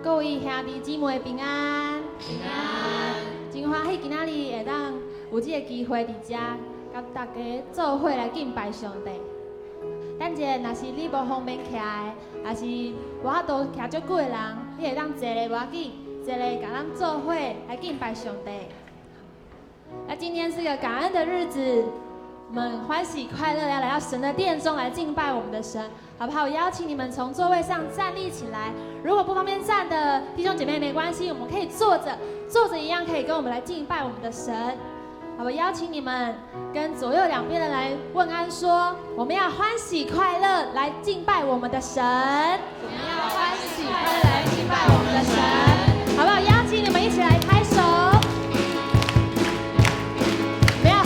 各位兄弟姊妹平安。平安。真歡喜今仔日會當有這个機會佇遮，佮大家做伙來敬拜上帝。等一下，若是你無方便徛的，抑是無法度徛足久的人，你會當坐咧無要緊，坐咧共咱做伙來敬拜上帝。那今天是個感恩的日子，我們歡喜快樂要來到神的殿中來敬拜我們的神，好不好？我邀請你們從座位上站立起來。如果不方便站的弟兄姐妹沒關係，我們可以坐着，坐着一樣可以跟我們來敬拜我們的神。好，我邀請你們跟左右兩邊的來問安說，我們要歡喜快樂來敬拜我們的神。我們要歡喜快樂來敬拜我們的神，好不好？邀請你們一起來拍手。我們要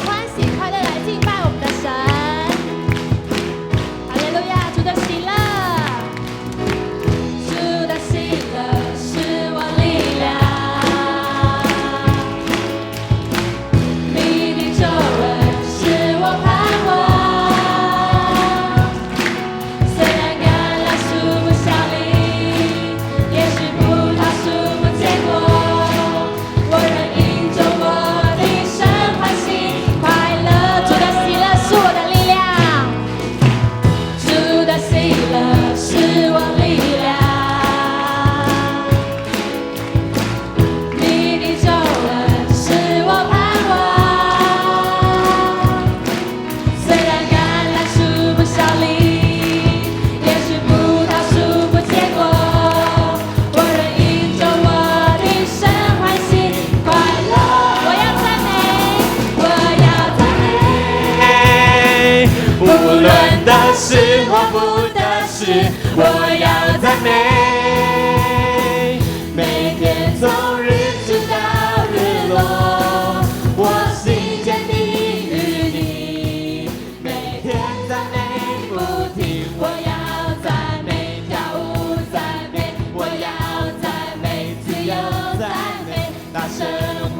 失或不得時，我要讚美。每天從日出到日落，我心堅定於你，每天讚美不停，我要讚美，跳舞讚美，我要讚美，自由讚美，大聲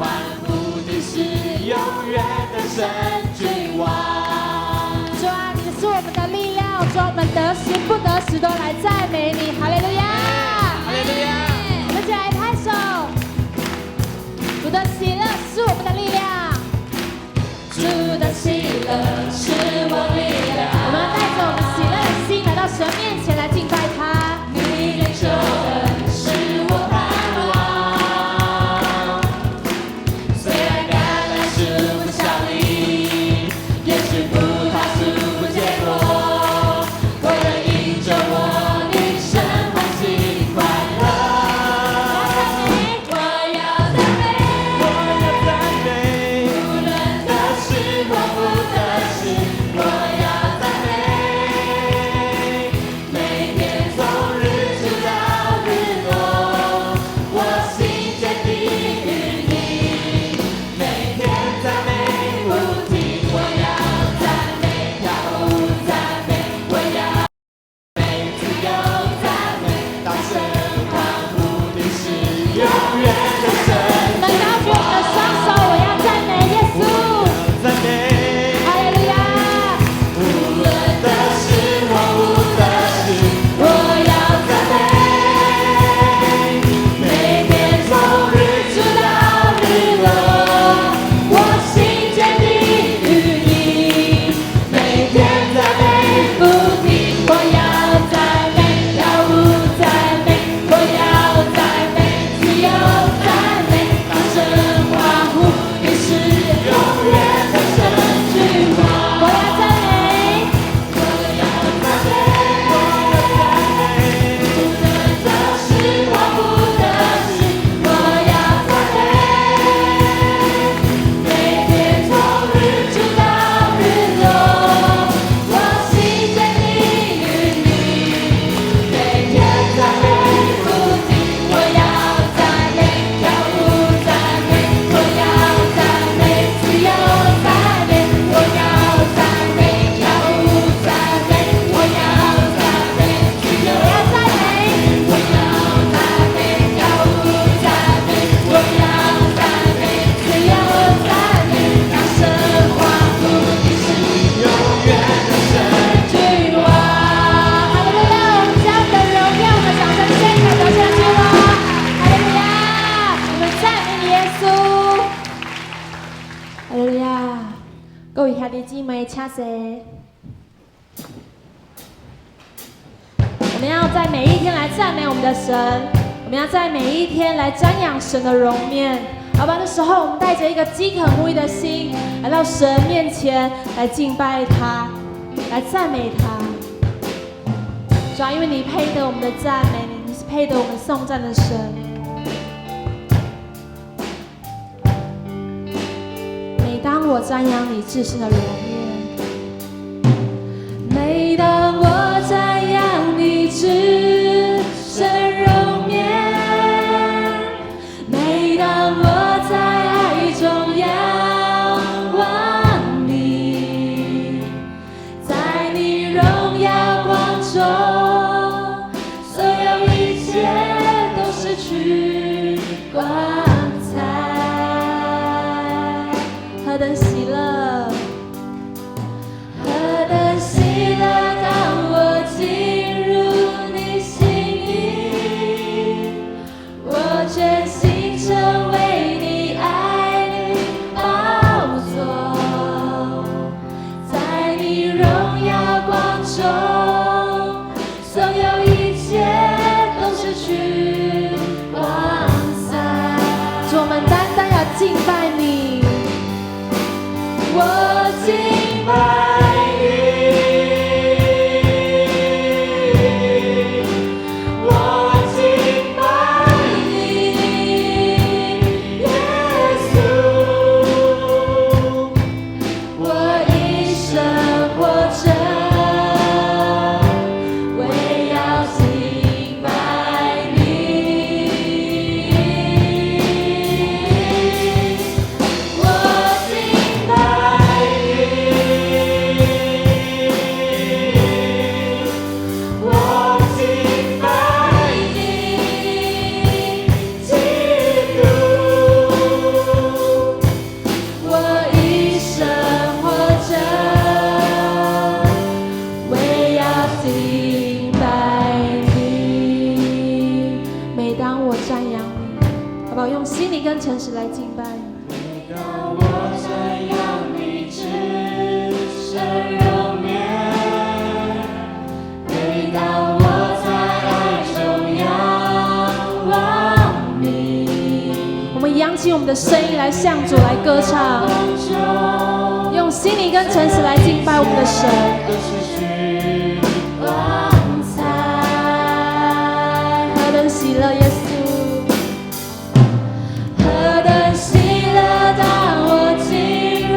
歡呼，你是永遠的神君王。主啊，你是我們的力量，主啊，我們得時不得時都來讚美你，哈利路亞！哈利路亞！我們一起來拍手。主的喜樂是我們的力量，主的喜樂是我力量。我們帶着我們喜樂的心來到神面前來敬拜他。你領受的是我盼望，雖然橄欖樹不效力，也許葡萄樹不結果，我仍因着我的神歡喜快樂。我要讚美，我要讚美，無論得時或不得時，我要讚美。每天從日出到日落，我心堅定於你，每天讚美不停，我要讚美，跳舞讚美，我要美自由讚美，大聲歡呼，你是永遠的神。我們高舉我們的雙手，我要讚美耶穌。讚美。哈利路亞！無論得時或不得時，我要讚美。每天從日出到日落，我心堅定於你，每天讚美不停，我要讚美，跳舞讚美，我要讚美，自由讚美，大聲歡呼，你是永遠的神君王。我要讚美，我要讚美，我要讚美，無論得時或不得時，我要讚美。每天從日出到日落，我心堅定於你，每天讚美不停，我要讚美，跳舞讚美，我要讚美，自由讚美，我要讚美，跳舞讚美，我要讚美，自由我要讚美，我要讚美，跳舞讚美，我要讚美，自由讚美，大聲歡呼，你是永遠的神君王。哈利路亞！我們將我們的榮耀和掌聲獻給得勝的君王。哈利路亞！我們讚美你耶穌。哈利路亞！各位兄弟姊妹，請坐。我們要在每一天來讚美我們的神，我們要在每一天來瞻仰神的容面。好吧，那時候我們帶着一個飢渴慕義的心來到神面前來敬拜他，來讚美他。主啊，因為你配得我們的讚美，你是配得我們頌讚的神。每當我瞻仰你至聖的容面，每當我瞻仰你至聖容面，每當我在愛中仰望你，在你榮耀光中，所有一切都失去光彩，何等喜樂！何等喜樂！當我進入你心意，我全心成為你愛的寶座，在你榮耀光中，所有一切都失去光彩。主，我們單單要敬拜你。我敬拜你，我敬拜你，耶穌。我一生活着，誠實來敬拜你。每當我瞻仰你至聖容顏，每當我在愛中仰望你，我們揚起我們的聲音來向主來歌唱，用心靈跟誠實來敬拜我們的神。都失去光彩。何等喜樂，耶穌！何等喜樂，當我進入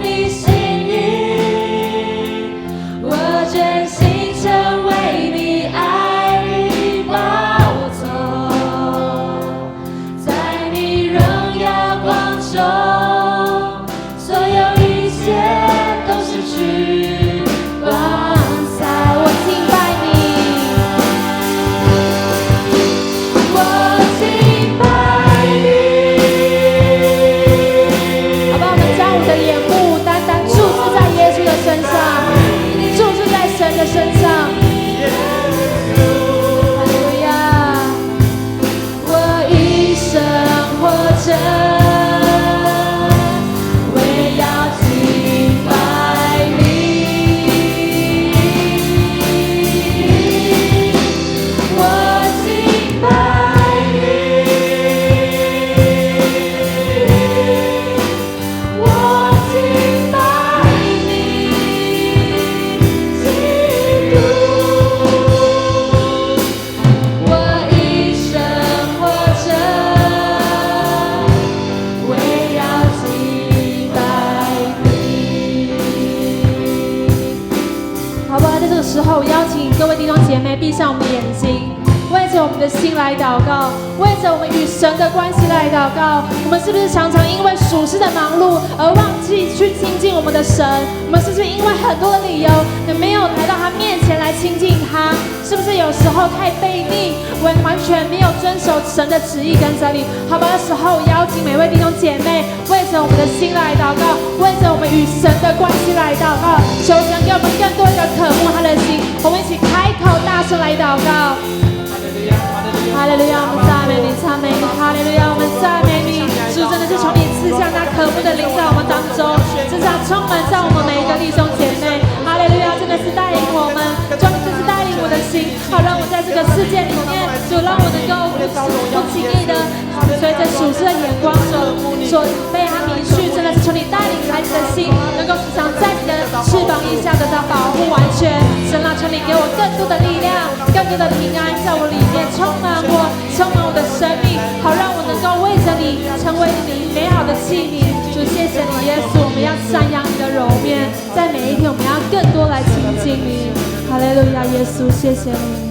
你心營，我全心成為你愛的寶座，在你榮耀光中，所有一切都失去光彩。我敬拜你，我敬拜你。好吧，我們將我們的眼目單單注視在耶穌的身上，注視在神的身上。哈利路亞！我一生活着，為要敬拜你。我敬拜你，我敬拜你，基督。我一生活着，為要敬拜你。好不好？在這個時候，邀請各位弟兄姐妹閉上我們的眼睛，為着我們的心來禱告，為着我們與神的關係來禱告。我們是不是常常因為屬世的忙碌而忘記去親近我們的神？我們是不是因為很多的理由，也沒有來到他面前來親近他？是不是有時候太悖逆，完完全沒有遵守神的旨意跟真理？好吧，這時候邀請每位弟兄姐妹，為着我們的心來禱告，為着我們與神的關係來禱告，求神給我們更多一個渴慕他的心。我們一起開口大聲來禱告。哈利路亞，我們讚美你，讚美你，哈利路亞，我們讚美你。主真的是從你賜下那渴慕的靈在我們當中，真是充滿在我們每一個弟兄姐妹。哈利路亞，真的是帶領我們，主你這是帶領我的心，好讓我在這個世界裡面，主讓我能夠不輕易的隨着屬世的眼光所被他迷去。真的是求你帶領孩子的心，能夠時常在你的翅膀翼下得到保護完全。神啊，求你給我更多的力量，更多的平安，在我裡面充滿我，充滿我的生命，好讓我能夠為着你成為你美好的器皿。主，謝謝你，耶穌，我們要瞻仰你的容面，在每一天我們要更多來親近你。哈利路亞，耶穌，謝謝你，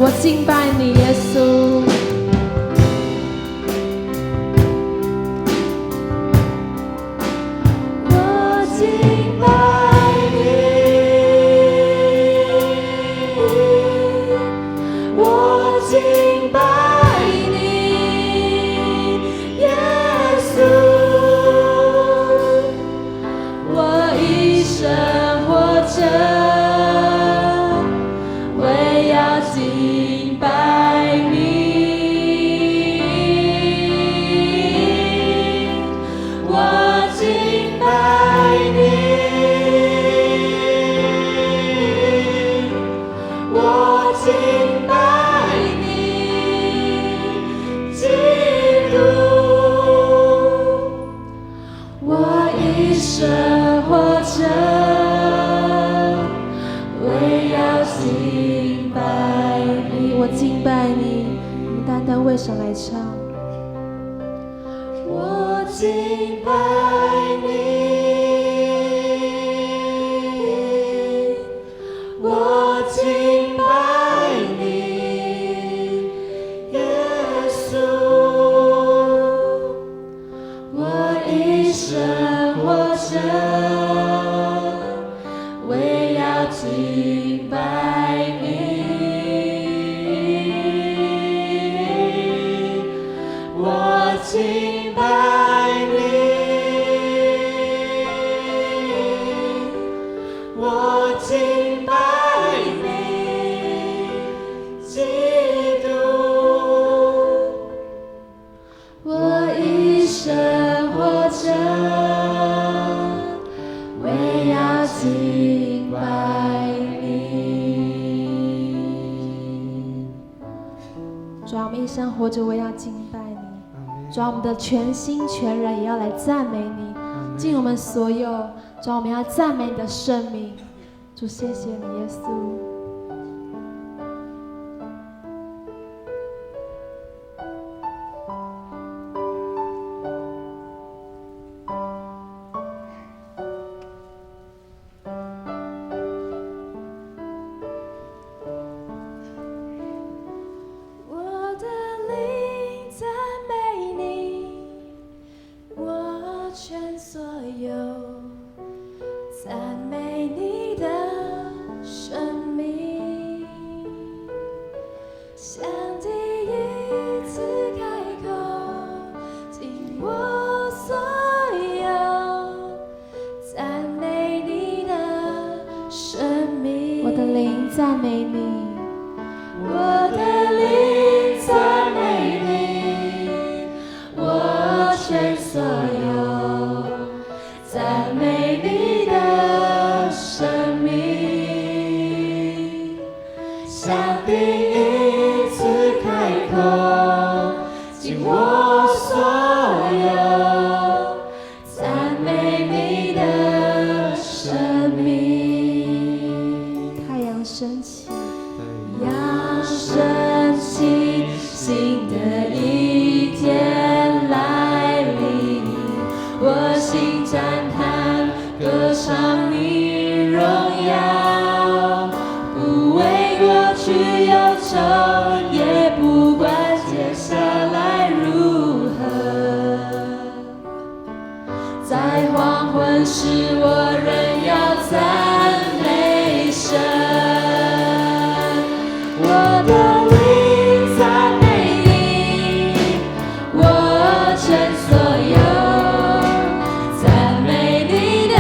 我敬拜你，耶穌。我敬拜你，我敬拜你，耶穌。我一生活着，為要敬拜你。我敬拜你，我敬拜你，基督。我一生活着，為要敬拜你。我敬拜你，我們單單為神來唱。我敬拜你，我敬拜你，耶穌。我一生活着，為要敬拜你。我敬拜你，我敬拜你，基督。我一生活著，我要敬拜你。主啊，我們的全心全人也要來讚美你，盡我們所有。主啊，我們要讚美你的聖名。主，謝謝你，耶穌。我的靈讚美你，我全所有讚美你的生命，像第一次開口，盡我所有讚美你的生命。我的靈讚美你，我的靈讚美你，我全所有讚美你的生命，像第一次開口，盡我所有讚美你的生命。太陽升起，陽升起，新的一天來臨，我心讚嘆，歌唱你榮耀，不為過去憂愁，也不管接下來如何，在黃昏時，我仍要讚美神。我的靈讚美你，我全所有讚美你的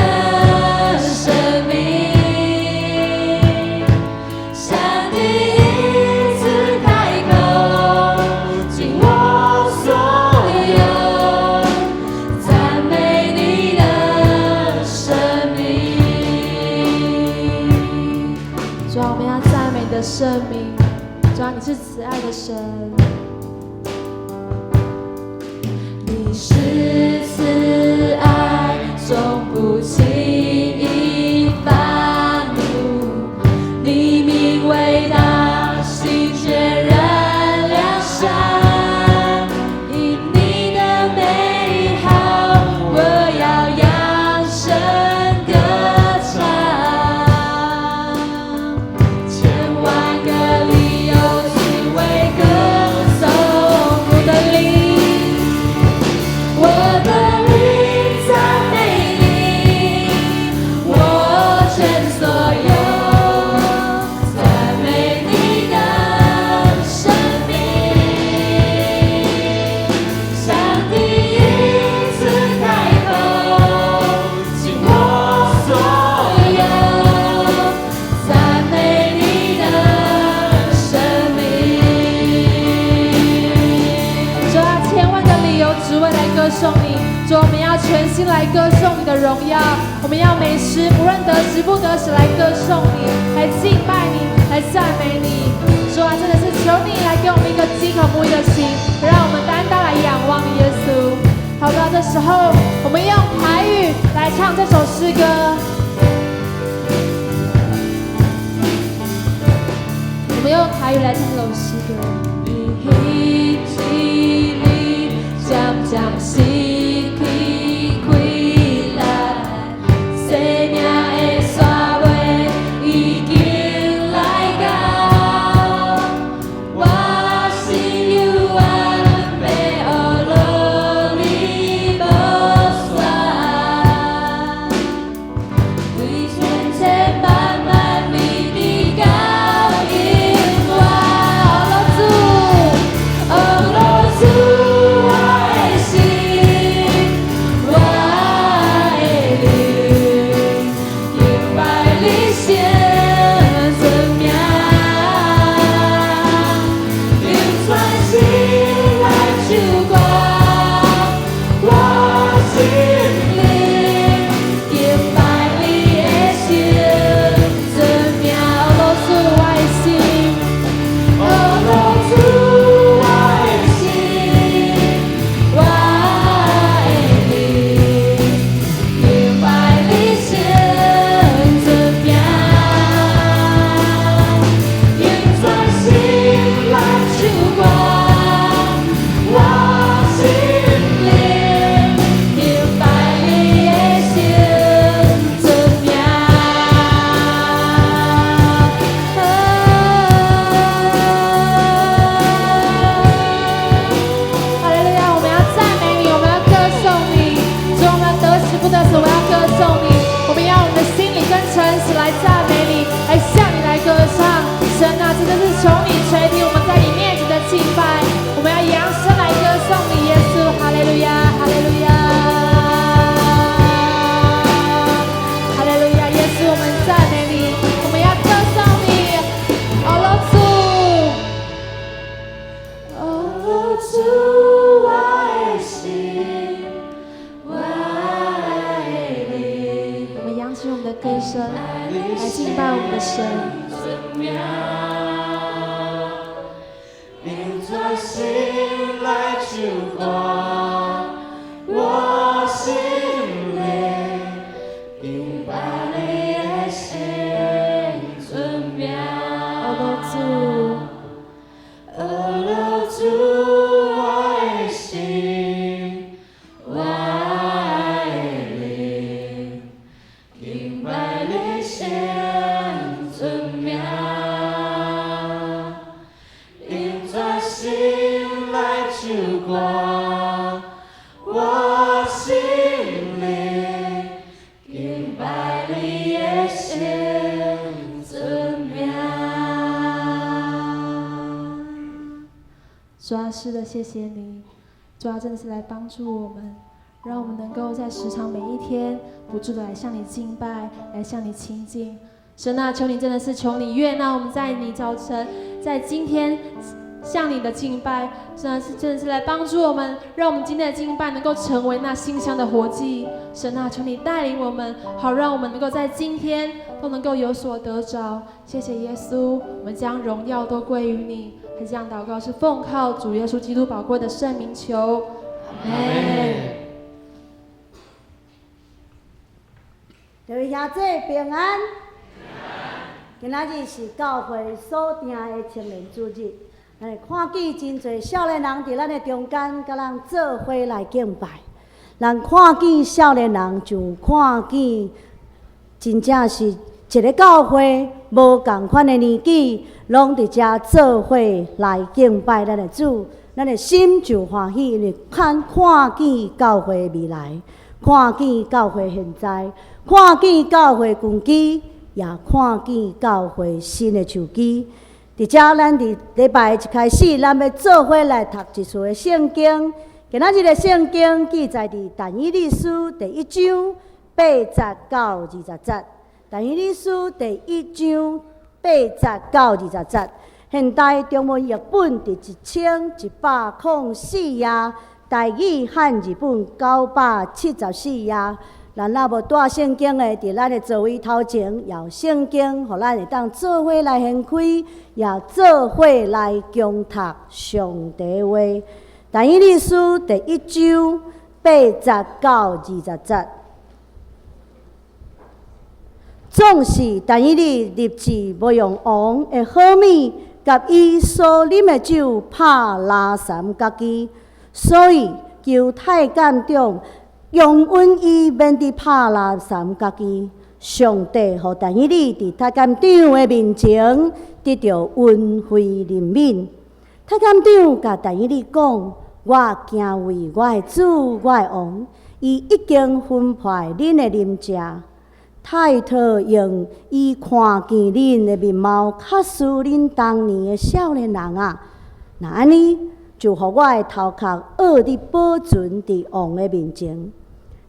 生命，像第一次開口，盡我所有讚美你的生命。主啊，我們要讚美你的聖名。主啊，你是慈愛的神。你是慈愛，從不輕易發怒，你名偉大，心全然良善，因你的美好，我要揚聲歌唱，千萬個理由只為歌頌我的靈。我的靈讚美你，我全所有讚美你的生命，像第一次開口，盡我所有讚美你的生命。主啊，千萬個理由只為來歌頌你。主，我們要全心來歌頌你的榮耀。我們要每時不論得時不得時來歌頌你，來敬拜你，來讚美你。主啊，真的是求你來給我們一個飢渴慕義的心，讓我們單單來仰望耶穌。好的，這時候我們用台語來唱這首詩歌。我們用台語來唱這首詩歌。彼一日漸漸失去氣力，生命的煞尾已經來到，我心猶原欲學落離無散，對千千萬萬米直到永遠。好了，主。父的神，我要歌頌你。我們要我們的心裡跟誠實來讚美你，來向你來歌唱。神啊，真的是求你垂聽我們在你面前的敬拜。我們要揚聲來歌頌你，耶穌，哈利路亞，哈利路亞，哈利路亞，耶穌，我們讚美你，我們要歌頌你，哦，羅主，哦，羅主，我的心，我的靈。我們揚起我們的歌聲，來敬拜我們的神。用全心來唱歌，我心靈敬拜你的聖尊名。哦，羅主，哦，羅主，我的心，我的靈，敬拜你聖尊名。用全心來唱歌，我心靈敬拜你的聖尊名。主啊，是的，謝謝你，主啊，真的是來幫助我們，讓我們能夠在時常每一天不住的來向你敬拜，來向你親近。神啊，求你真的是求你悅納我們在你早晨，在今天向你的敬拜，神啊，是真的是來幫助我們，讓我們今天的敬拜能夠成為那馨香的活祭。神啊，求你帶領我們，好讓我們能夠在今天都能夠有所得着。謝謝耶穌，我們將榮耀都歸於你。還這樣禱告是奉靠主耶穌基督寶貴的聖名求，阿門。各位兄弟平安。今仔日是教會所定的青年主日，咱會看見真濟少年人佇咱的中間，佮咱做伙來敬拜。人看見少年人，就看見真正是一个教會無仝款的年紀，攏佇遮做伙來敬拜咱的主，咱的心就歡喜，因為看看見教會未來，看見教會現在，看見教會根基，也看見教會新的樹枝。佇遮，咱佇禮拜一開始，咱欲做伙來讀一處的聖經。今仔日的聖經記載佇但以理書第一章八節到二十節。但以理書第一章八節到二十節，現代中文譯本佇1104頁，台語漢字本974頁。咱若無帶聖經的，佇咱的座位頭前也有聖經，予咱會當做伙來掀開，也做伙來恭讀上帝話。但以理書第一章八節到二十節，總是但以理立志無用王的好物，佮伊所啉的酒拍拉捫家己，所以求太監長容允伊免得拍拉捫家己。上帝予但以理佇太監長的面前得著恩惠憐憫。太監長共但以理講：我敬畏我的主，我的王，伊已經吩咐恁的啉食。太託用伊看見恁的面貌，較似恁當年的少年人啊！若按呢，就予我的頭殼僫得保存佇王的面前。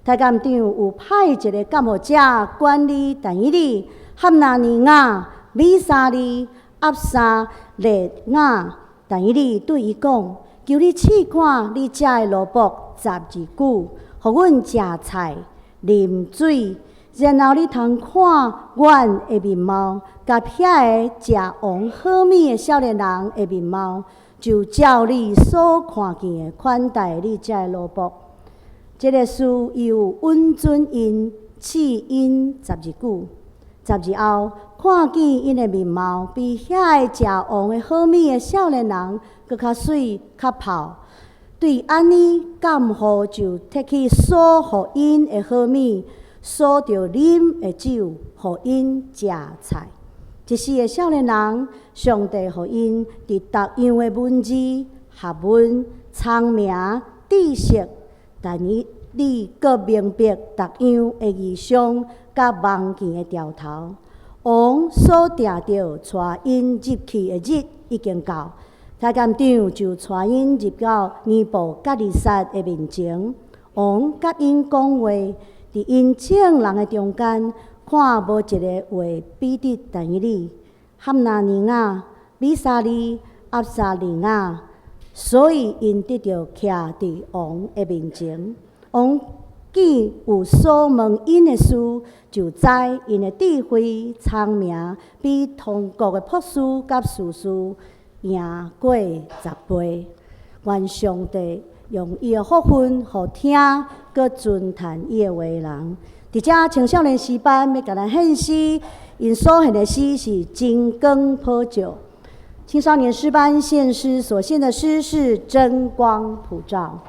太監長有派一个監護者管理但以理、哈拿尼雅、米沙利、押撒列雅。但以理對伊講：求你試看你遮的奴僕十日久，予阮食菜、啉水，然後你通看阮的面貌，佮遐个食王好物的少年人的面貌，就照你所看見的款待你遮的奴僕。這个事伊有允准𪜶試𪜶十日久，十日後看見𪜶的面貌比遐個食王的好物的少年人閣較媠較泡。對按呢，監護就提去所予𪜶的好物，所著啉的酒，予𪜶食菜。這四个少年人，上帝予𪜶佇逐樣的文字、學問、聰明、知識。但以你閣明白逐樣的異象佮夢見的兆頭。王所定著帶𪜶入去的日已經到，太監長就帶𪜶入到尼布甲尼撒的面前。王佮𪜶講話，佇𪜶眾人的中間，看無一个會比得但以理、哈拿尼雅、米沙利、押撒利雅，所以𪜶得著徛佇王的面前。王見有所問𪜶的事，就知𪜶的智慧聰明比同國的卜師佮術士贏過10倍。願上帝用伊的福分，予聽閣尊嘆伊的話的人。佇遮青少年詩班欲共咱獻詩，𪜶所獻的詩是《真光普照》。青少年詩班獻詩所獻的詩是《真光普照》。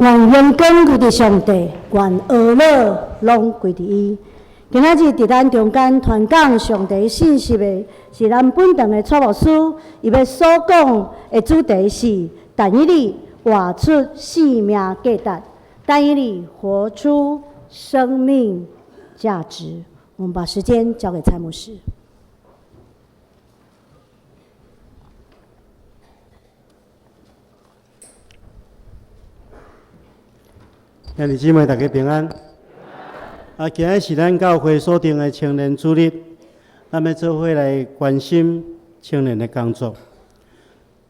願榮光歸佇上帝，願呵咾攏歸佇伊。今仔日佇咱中間傳講上帝信息的，是咱本堂的蔡牧師，伊欲所講的主題是：但以理活出生命價值，但以理活出生命價值。我們把時間交給蔡牧師。兄弟姊妹，大家平安。啊，今日是咱教會所定的青年主日，咱欲做伙來關心青年的工作。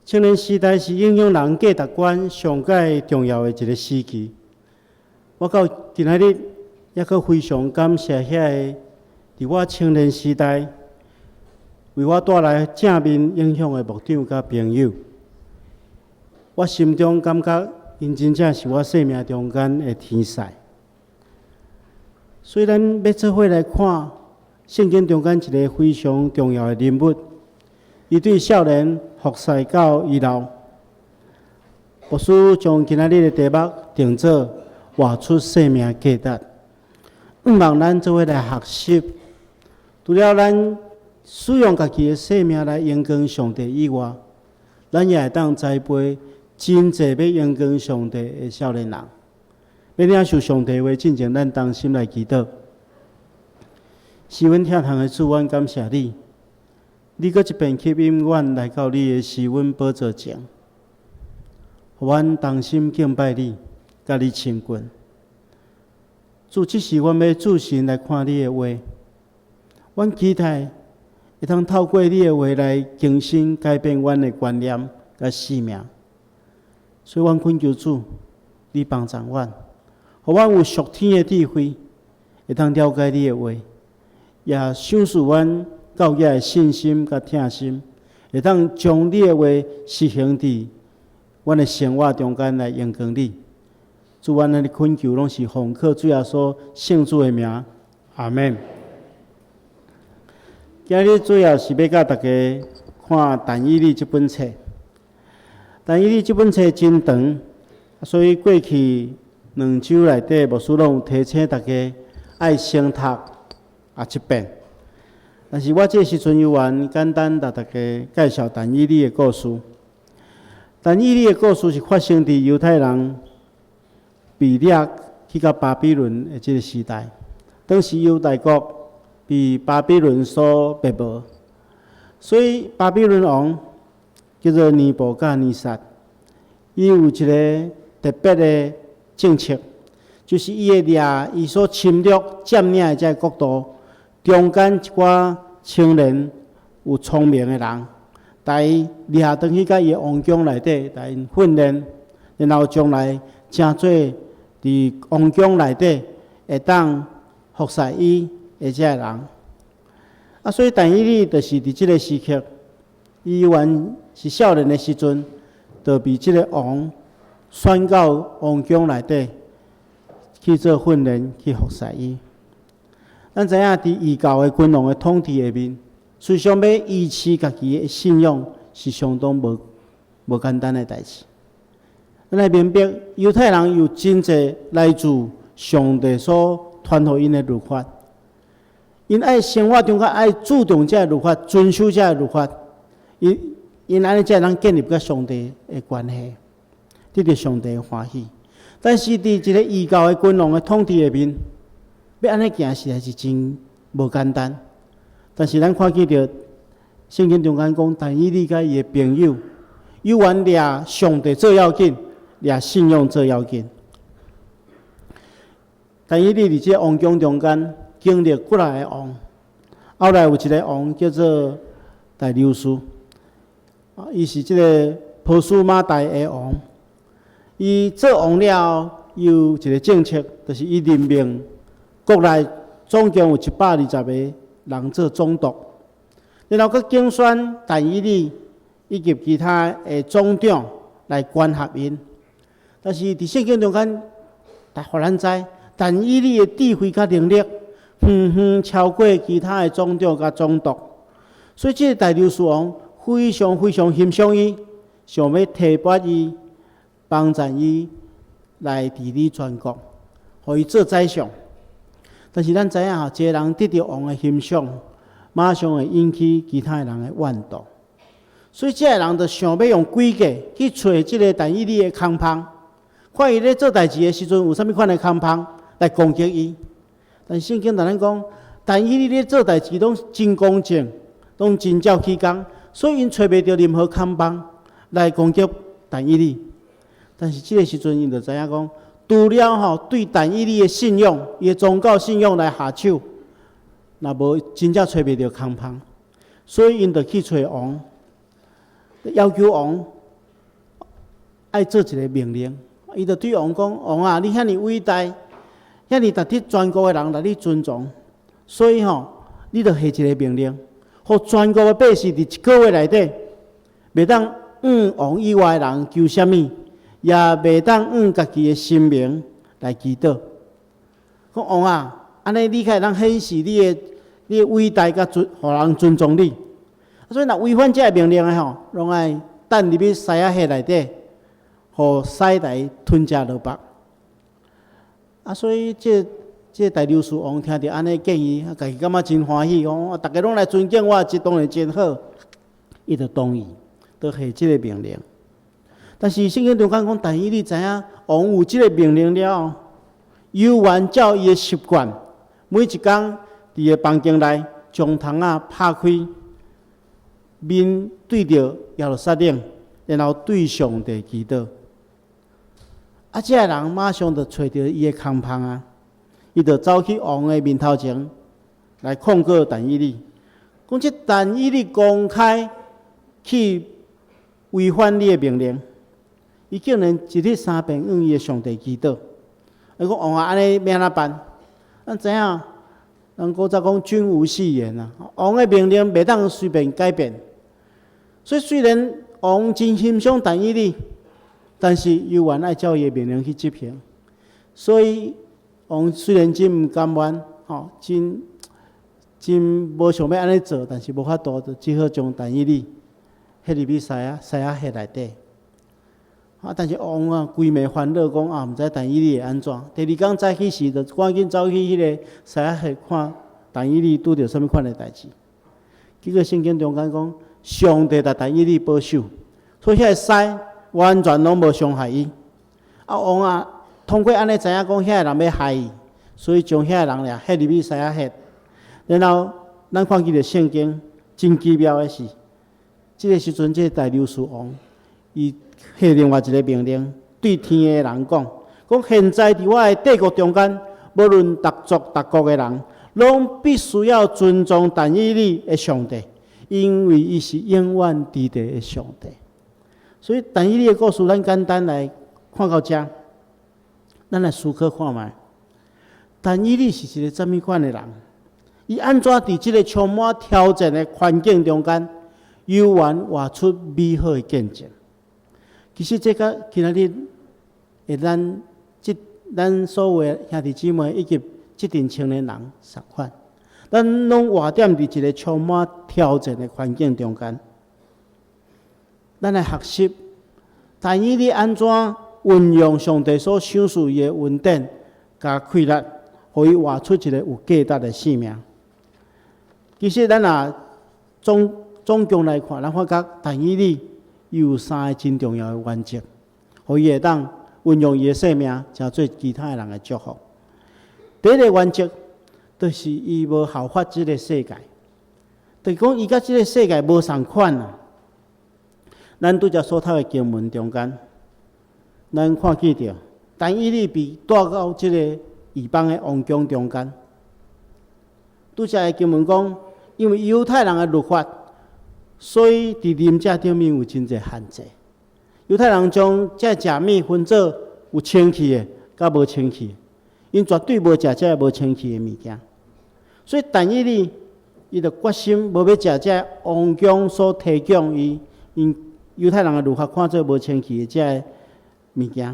青年時代是影響人價值觀上蓋重要的一个時期。我到今仔日，猶閣非常感謝遐个佇我青年時代為我帶來正面影響的牧長佮朋友。我心中感覺 𪜶真正是我生命中間的天使。所以咱欲做伙來看聖經中間一个非常重要的人物，伊對少年服侍到伊老。牧師將今仔日的題目定做活出生命價值。向望咱做伙來學習，除了咱使用家己的生命來榮光上帝以外，咱也會當栽培真濟欲榮光上帝的少年人。欲領受上帝話進前，咱同心來祈禱。是阮疼痛的主，阮感謝你，你閣一遍吸引阮來到你的施恩寶座前，予阮同心敬拜你，佮你親近。主，這時阮欲注神來看你的話，阮期待會當透過你的話來更新改變阮的觀念佮生命。所以，阮懇求主，你幫助阮，予阮有屬天的智慧，會當了解你的話，也賞賜阮教會的信心佮疼心，會當將你的話實行佇阮的生活中間來榮光你。主，阮按呢懇求，攏是奉靠主耶穌聖子的名，阿們。今日主要是欲佮大家看但以理這本冊。但以理這本冊真長，所以過去兩週內底，牧師攏有提醒大家愛先讀一遍。但是我這時陣猶原簡單共大家介紹但以理的故事。但以理的故事是發生佇猶太人被掠去到巴比倫的這个時代。當時猶大國被巴比倫所滅無，所以巴比倫王叫做尼布甲尼撒，伊有一个特別的政策，就是伊會掠伊所侵略佔領的這个國度中間一寡青年有聰明的人，共伊掠轉去共伊的王宮內底，共𪜶訓練，然後將來成做佇王宮內底會當服侍伊的這个人。啊，所以但以理就是佇這个時刻，伊猶原是少年的時陣，就被這个王選到王宮內底去做訓練，去服侍伊。咱知影，佇異教的君王的統治下面，思想欲維持家己的信仰是相當無簡單的代誌。咱愛明白，猶太人有真濟來自上帝所傳予𪜶的律法，𪜶愛生活中間愛注重這个律法，遵守這个律法，𪜶按呢才會當建立佮上帝的關係，得著上帝的歡喜。但是佇一个異教的君王的統治下面，欲按呢行實在是真無簡單。但是咱看見著聖經中間講，但以理佮伊的朋友，猶原掠上帝做要緊，掠信仰做要緊。但以理佇這个王宮中間經歷幾若个王，後來有一个王叫做大流士，啊，伊是這个波斯瑪代的王。伊做王了後，伊有一个政策，就是伊任命國內總共有120個人做總督，然後閣揀選但以理以及其他的總長來管轄𪜶。但是佇聖經中間，予咱知，但以理的智慧佮能力，遠遠超過其他的總長佮總督。所以這个大流士王非常非常欣賞伊，想欲提拔伊，幫助伊來治理全國，予伊做宰相。但是咱知影吼，一个人得著王的欣賞，馬上會引起其他的人的怨妒。所以這个人就想欲用詭計去揣這个但以理的空縫，看伊咧做代誌的時陣有啥物款的空縫來攻擊伊。但是聖經共咱講，但以理咧做代誌攏真公正，攏真照起工，所以𪜶揣袂著任何空縫來攻擊但以理。但是這个時陣，𪜶就知影講，除了吼對但以理的信仰、伊的宗教信仰來下手，若無真正揣袂著空縫，所以𪜶就去揣王，要求王愛做一个命令。伊就對王講：王啊，你遐爾偉大，遐爾值得全國的人來你尊重，所以吼，你著下一个命令，予全國的百姓佇一个月內底，袂當向王以外的人求啥物，也袂當按家己的神明來祈禱。講王啊，按呢你較會當顯示你的偉大佮尊，予人尊重你。所以若違反這个命令的吼，攏愛擲入去獅仔穴內底，予獅來吞食落腹。啊，所以這大流士王聽著按呢建議，家己感覺真歡喜，講啊，逐家攏來尊敬我，這當然真好。伊就同意，就下這个命令。但是聖經中間講，但以理知影王有這个命令了後，猶原照伊的習慣，每一工佇个房間內將窗仔拍開，面對著耶路撒冷，然後對上帝祈禱。啊，這个人馬上就揣著伊的空縫啊，伊就走去王的面頭前來控告但以理，講這但以理公開去違反你的命令，伊竟然一日三遍向伊的上帝祈禱。伊講王啊，按呢欲按怎辦？咱知影，人古早講君無戲言啊，王的命令袂當隨便改變。所以雖然王真欣賞但以理，但是猶原愛照伊的命令去執行。所以王雖然真毋甘願，吼，真真無想欲按呢做，但是無法度，就只好將但以理彼入去獅仔穴內底。啊！但是王啊，規暝煩惱講啊，毋知但以理會按怎。第二工早起時，就趕緊走去彼个獅仔穴看但以理拄著啥物款的代誌。結果聖經中間講，上帝共但以理保守，所以彼个獅完全攏無傷害伊。啊，王啊，通過按呢知影講，遐个人欲害伊，所以將遐个人掠彼入去獅仔穴。然後咱看見著聖經真奇妙的是，這个時陣，這个大流士王伊下另外一个命令，對天的人講：講現在佇我的帝國中間，無論逐族逐國的人，攏必須要尊重但以理的上帝，因為伊是永遠佇地的上帝。所以但以理的故事，咱簡單來看到遮，咱來思考看覓。但以理是一個啥物款的人？伊按怎佇這个充滿挑戰的環境中間，猶原活出美好的見證？其實這佮今仔日的咱所有的兄弟姊妹以及這陣青年人相款，咱攏活踮佇一個充滿挑戰的環境中間。咱來學習，但以理按怎運用上帝所賞賜伊的恩典佮氣力，予伊活出一個有價值的生命。其實咱若總總共來看，咱發覺但以理伊有三个真重要的原則，予伊會當運用伊的生命，成做其他的人的祝福。第一个原則，就是伊無效法這个世界，就是講伊佮這个世界無仝款啊。咱拄才所讀的經文中間，咱看見著，但以理被帶到這个異邦的王宮中間。拄才的經文講，因為猶太人的律法，所以佇啉食頂面有真濟限制。猶太人將這食物分做有清氣的，佮無清氣的，𪜶絕對無食這个無清氣的物件。所以但以理，伊就決心無欲食這王宮所提供伊，𪜶猶太人的律法看做無清氣的這个物件。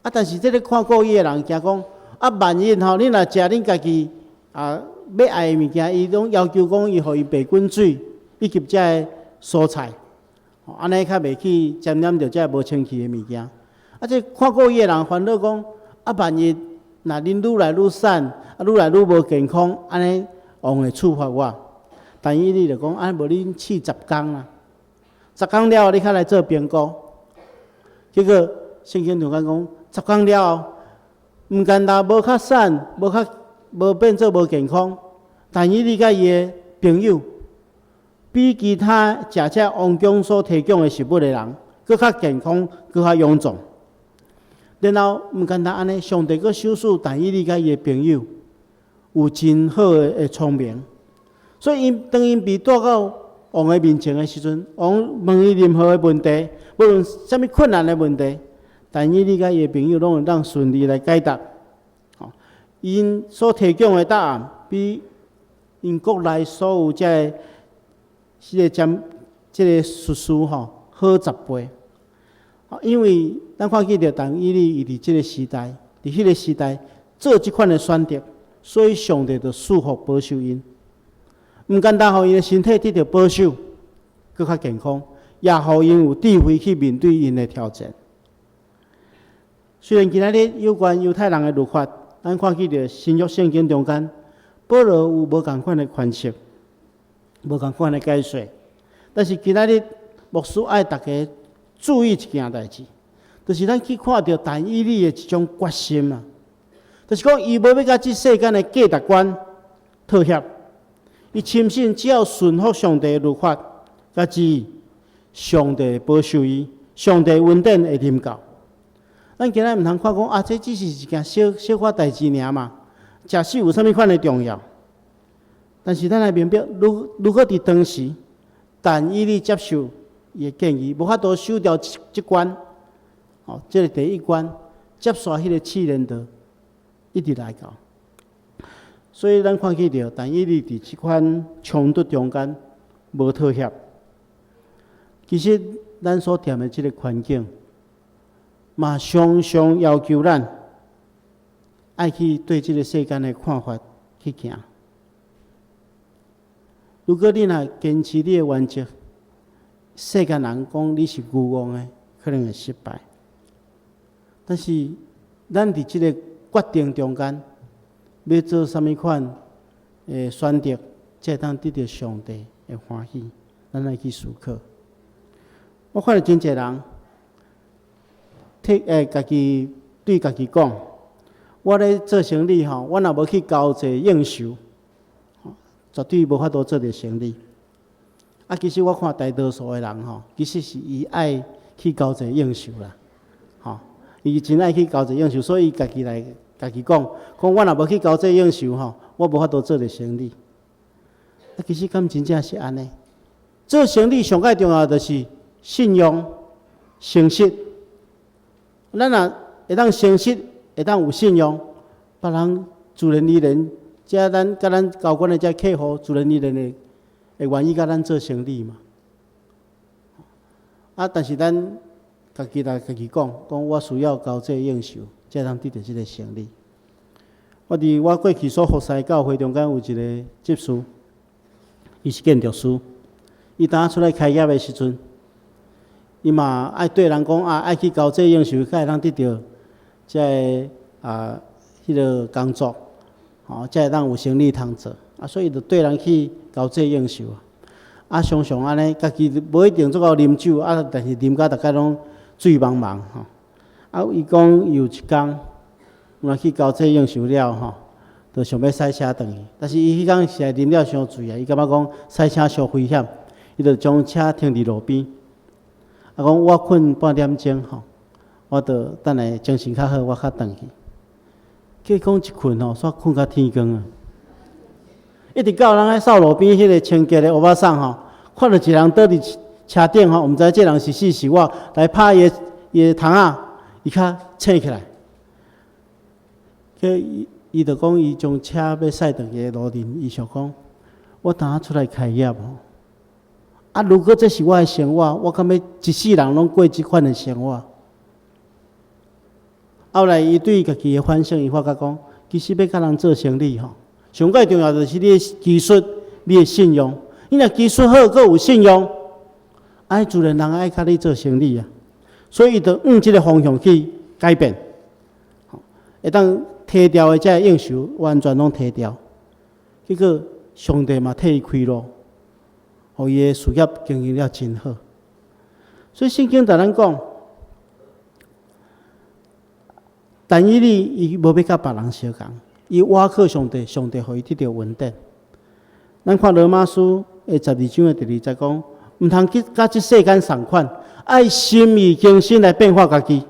啊，但是這个看顧伊的人驚講，啊，萬一吼，你若食恁家己啊欲愛的物件，伊攏要求講伊予伊白滾水以及這个蔬菜，按呢較袂去沾染著這个無清氣的物件。啊，這看顧伊的人煩惱講，啊，萬一若恁愈來愈瘦，啊，愈來愈無健康，按呢王會處罰我。但以理就講，啊，無恁試十工啦，十工了後你較來做評估。結果聖經中間講，十工了後，毋干焦無較瘦，無較無變做無健康，但以理佮伊的朋友，比其他食這王宮所提供的食物的人，閣較健康，閣較勇壯。然後毋干焦按呢，上帝閣賞賜但以理佮伊的朋友有真好的聰明，所以𪜶當𪜶被帶到王的面前的時陣，王問伊任何的問題，無論啥物困難的問題，但以理佮伊的朋友攏會當順利來解答。𪜶所提供的答案，比𪜶國內所有這个這个占這个術士吼好10倍。因為咱看見著但以理伊佇這個時代，佇彼個時代做這款的選擇，所以上帝就賜福保守𪜶。毋簡單，予𪜶的身體得著保守，閣較健康，也予𪜶有智慧去面對𪜶的挑戰。雖然今仔日有關猶太人的律法，咱看見著新約聖經中間，保羅有無仝款的詮釋，無仝款的解說。但是今仔日牧師愛大家注意一件代誌，就是咱去看著但以理的一種決心啊，就是講伊無欲佮這世間的價值觀妥協，伊深信只要順服上帝的律法，佮旨意，上帝會保守伊，上帝恩典會臨到。咱今仔毋通看講啊，這只是一件小小可代誌爾嘛，食死有啥物款的重要？但是咱愛明白，如果佇當時，但以理接受伊的建議，無法度守牢這關，哦，這個第一關，接續彼個試煉就一直來到。所以咱看見著，但以理佇這款衝突中間無妥協。其實咱所踮的這個環境，嘛常常要求咱愛去對這個世間的看法去行。如果你若堅持你的原則，世間人講你是愚戇的，可能會失敗。但是咱佇這個決定中間，欲做啥物款的選擇，才會當得著上帝的歡喜，咱愛去思考。我看著真濟人，替家己對家己講，我咧做生理吼，我若無去交際應酬，絕對無法度做著生理。啊，其實我看大多數的人吼，其實是伊愛去交際應酬啦，吼，伊真愛去交際應酬，所以伊家己來家己講，講我若無去交際應酬吼，我無法度做著生理。啊，其實敢真正是按呢？做生理上蓋重要就是信用、誠實。咱若會當誠實，會當有信用，別人自然而然，這咱佮咱交關的這客戶，自然而然會會願意佮咱做生理嘛。啊，但是咱家己來家己講，講我需要交際應酬，才通得著這個生理。我佇我過去所服侍教會中間有一個執事，伊是建築師，伊當出來開業的時陣，伊嘛愛對人講啊，愛去交際應酬，才會當得著這个啊，彼個工作，吼，才會當有生理通做。啊，所以就綴人去交際應酬。啊，常常按呢，家己無一定足夠啉酒，啊，但是啉甲逐家攏醉茫茫吼。啊，伊講伊有一工，有去交際應酬了吼，就想欲駛車轉去，但是伊彼工實在啉了傷醉啊，伊感覺講駛車傷危險，伊就將車停佇路邊。啊，講我睏半點鐘吼，我就等下精神較好，我較轉去。結果一睏吼，煞睏到天光啊！一直到人咧掃路邊彼個清潔的歐巴桑吼，看著一人倒佇車頂吼，毋知這人是死是活，來拍伊的伊的窗仔，伊較醒起來。結伊伊就講，伊將車欲駛轉去的路面，伊想講，我當下出來開業吼，啊，如果這是我的生活，我敢欲一世人攏過這款的生活？後來，伊對家己的反省，伊發覺講，其實欲佮人做生理吼，上蓋重要就是你的技術、你的信用。你若技術好，閣有信用，按呢自然人愛佮你做生理啊。所以，伊就往這个方向去改變，會當提掉的這个應酬，完全攏提掉。結果，上帝嘛替伊開路，予伊的事業經營了真好。所以，聖經共咱講，但以理伊無欲佮別人相仝，伊倚靠上帝，上帝予伊得著恩典。咱看羅馬書的12章的第二節講，毋通去佮這世間仝款，愛心意更新來變化家己，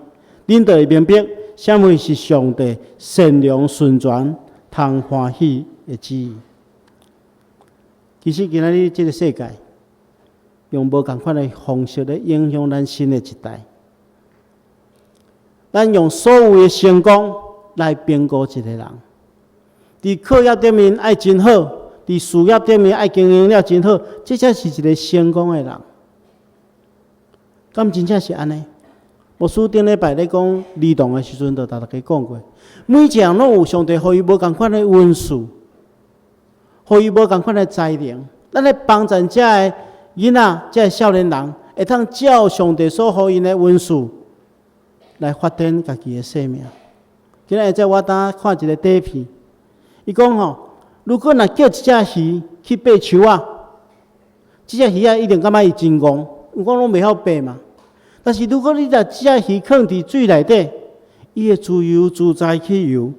恁就會明白啥物是上帝善良、純全、通歡喜的旨意。其實今仔日這个世界，用無仝款的方式咧影響咱新的一代。咱用所有的成功來評估一個人，佇課業頂面愛真好，佇事業頂面愛經營了真好，這才是一個成功的人。敢真正是按呢？牧師頂禮拜咧講兒童的時陣，就共大家講過，每一個人攏有上帝予伊無仝款的恩賜，予伊無仝款的才能。咱咧幫助遮的囡仔，遮的少年人，會當照上帝所予𪜶的恩賜來發展家己的生命。今仔日在我當看一個短片，伊講吼，如果若叫一隻魚去爬樹仔，這隻魚仔一定感覺伊真戇，因為講攏袂曉爬嘛。但是如果你若這隻魚囥佇水內底，伊會自由自在去游。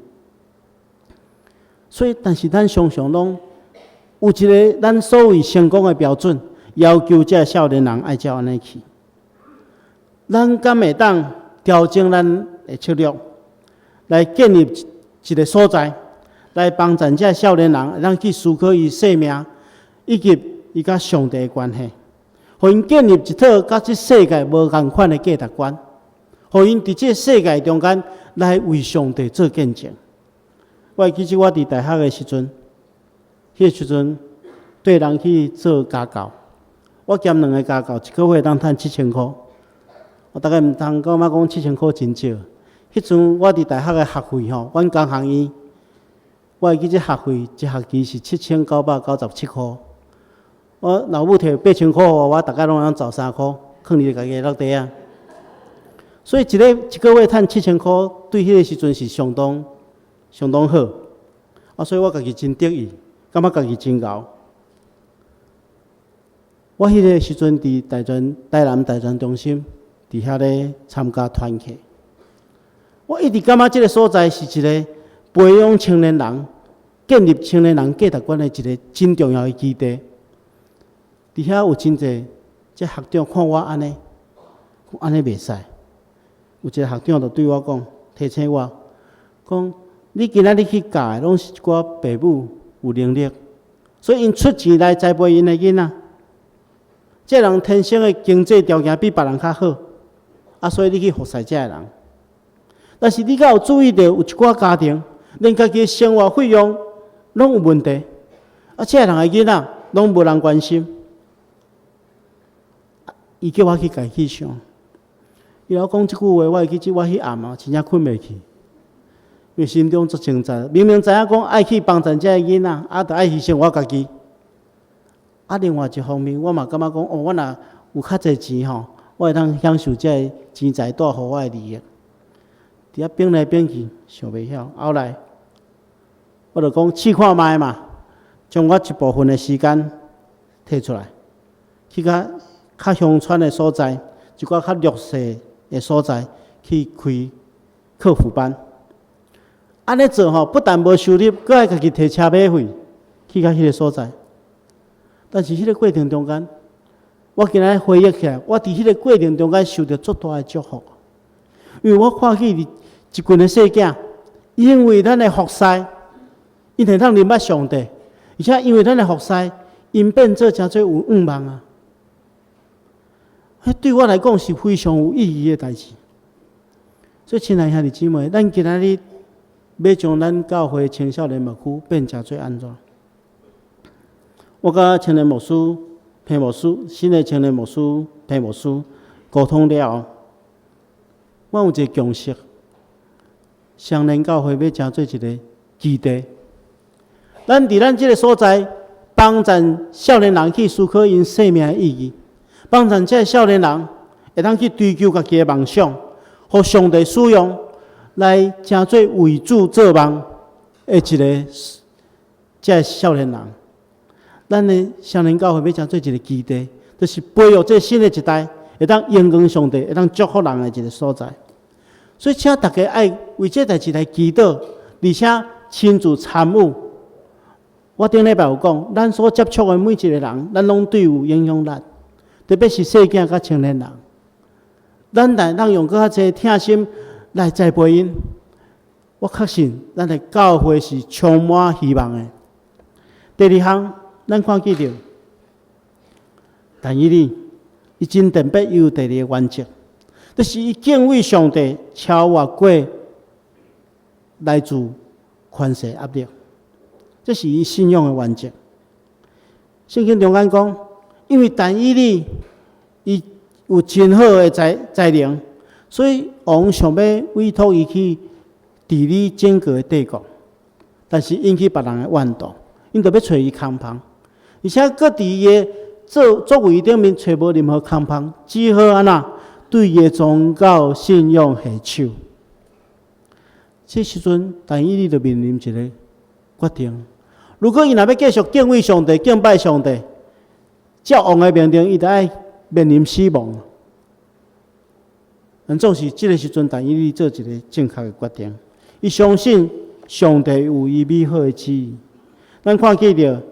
所以，但是咱常常攏有一個咱所謂成功的標準，要求這少年人愛照按呢去。咱敢會當調整咱的策略，來建立一個所在，來幫助這少年人，會當去思考伊生命，以及伊佮上帝的關係，予𪜶建立一套佮這世界無仝款的價值觀，予𪜶佇這世界中間來為上帝做見證。我會記得我佇大學的時陣，彼個時陣綴人去做家教，我兼兩个家教，一個月當趁七千箍。我大家毋通感覺講七千箍真少。彼陣我佇大學的學費吼，阮工學院，我會記這學費一學期是7997箍。我老母提8000箍予我，我逐工攏會當找3箍，囥佇家己的落袋仔。所以一個月趁七千箍，對彼個時陣是相當相當好。啊，所以我家己真得意，感覺家己真𠢕。我彼個時陣佇大專台南大專中心，佇遐咧參加團契。我一直感覺這個所在是一個培養青年人、建立青年人價值觀的一個真重要的基地。佇遐有真濟這學長看我按呢，講按呢袂使。有一個學長就對我講，提醒我講：你今仔日去教的，攏是一寡爸母有能力，所以𪜶出錢來栽培𪜶的囡仔。這人天生的經濟條件比別人較好，啊，所以你去服侍這个人。但是你敢有注意著，有一寡家庭，連家己的生活費用攏有問題，啊，這个人的囡仔攏無人關心。伊叫我去共伊去想，伊若講這句話，我會記得我彼暗啊，真正睏袂去，因為心中足掙扎。明明知影講愛去幫助這个囡仔，啊，著愛犧牲我家己。啊，另外一方面，我嘛感覺講，哦，我若有較濟錢吼，我會當享受這个錢財帶予我的利益。佇遐變來變去，想袂曉。後來，我就講試看覓嘛，將我一部分的時間提出來，去較較鄉村的所在，一寡較弱勢的所在去開課輔班。按呢做吼，不但無收入，閣愛家己提車馬費去到彼个所在。但是彼个過程中間，我今仔回憶起來，我佇彼个過程中間受著足大的祝福，因為我看見一群的細囝，因為咱的服侍，𪜶會當認捌上帝，而且因為咱的服侍，𪜶變做誠濟有願望啊！彼對我來講是非常有意義的代誌。所以，親愛兄弟姊妹，咱今仔日欲將咱教會青少年牧區變成做按怎？我佮青年牧師、彭牧師、新的青年牧師、彭牧師溝通了後，我有一個共識：雙連教會欲成做一個基地。咱佇咱這个所在幫助少年人去思考𪜶生命的意義，幫助這个少年人會當去追求家己的夢想，予上帝使用來成做為主做夢的一个這个少年人。咱的雙連教會欲成做一个基地，就是培育這新的一代，會當榮光上帝，會當祝福人的一个所在。所以，請大家愛為這代誌來祈禱，而且親自參與。我頂禮拜有講，咱所接觸的每一个人，咱攏對有影響力，特別是細囝佮青年人。咱會當用閣較濟疼心來栽培𪜶。我確信，咱的教會是充滿希望的。第二項，咱看見著，但以理，伊真特別，伊有第二个原則，就是伊敬畏上帝，超越過來自權勢壓力，這是伊信仰的原則。聖經中間講，因為但以理伊有真好的才能，所以王想欲委託伊去治理整個的帝國，但是引起別人的怨妒，𪜶就欲揣伊空縫，而且閣佇伊的作為頂面揣無任何空縫，只好按怎對伊的宗教信仰下手。這時陣，但以理就面臨一個決定：如果伊若欲繼續敬畏上帝、敬拜上帝，照王的命令，伊就愛面臨死亡。但總是這个時陣，但以理做一個正確的決定。伊相信上帝有伊美好的旨意。咱看見著，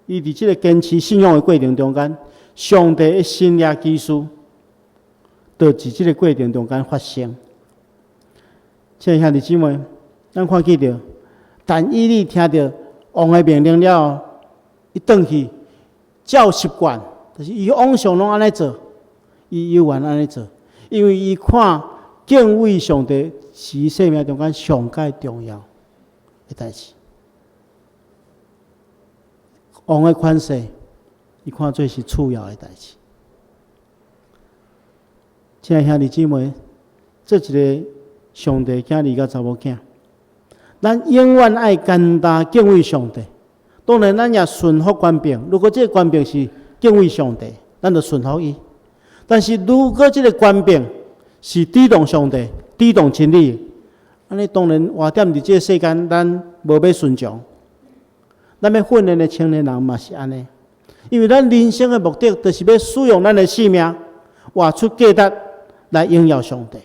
伊佇這个堅持信仰的過程中間，上帝的神蹟奇事，就佇這个過程中間發生。親愛兄弟姊妹，咱看見著，但以理聽著王的命令了後，伊轉去照習慣，就是伊往常攏按呢做，伊猶原按呢做，因為伊看敬畏上帝是伊生命中間上蓋重要的代誌。王的權勢，伊看做是次要的代誌。親愛兄弟姊妹，做一个上帝囝兒佮查某囝，咱永遠愛簡單敬畏上帝。當然，咱也順服權柄。如果這个權柄是敬畏上帝，咱就順服伊。但是，如果這个權柄是抵擋上帝、抵擋真理，按呢當然活踮佇這个世間，咱無欲順從。咱欲訓練的青年人嘛是按呢，因為咱人生的目的，就是欲使用咱的生命，活出價值來榮耀上帝。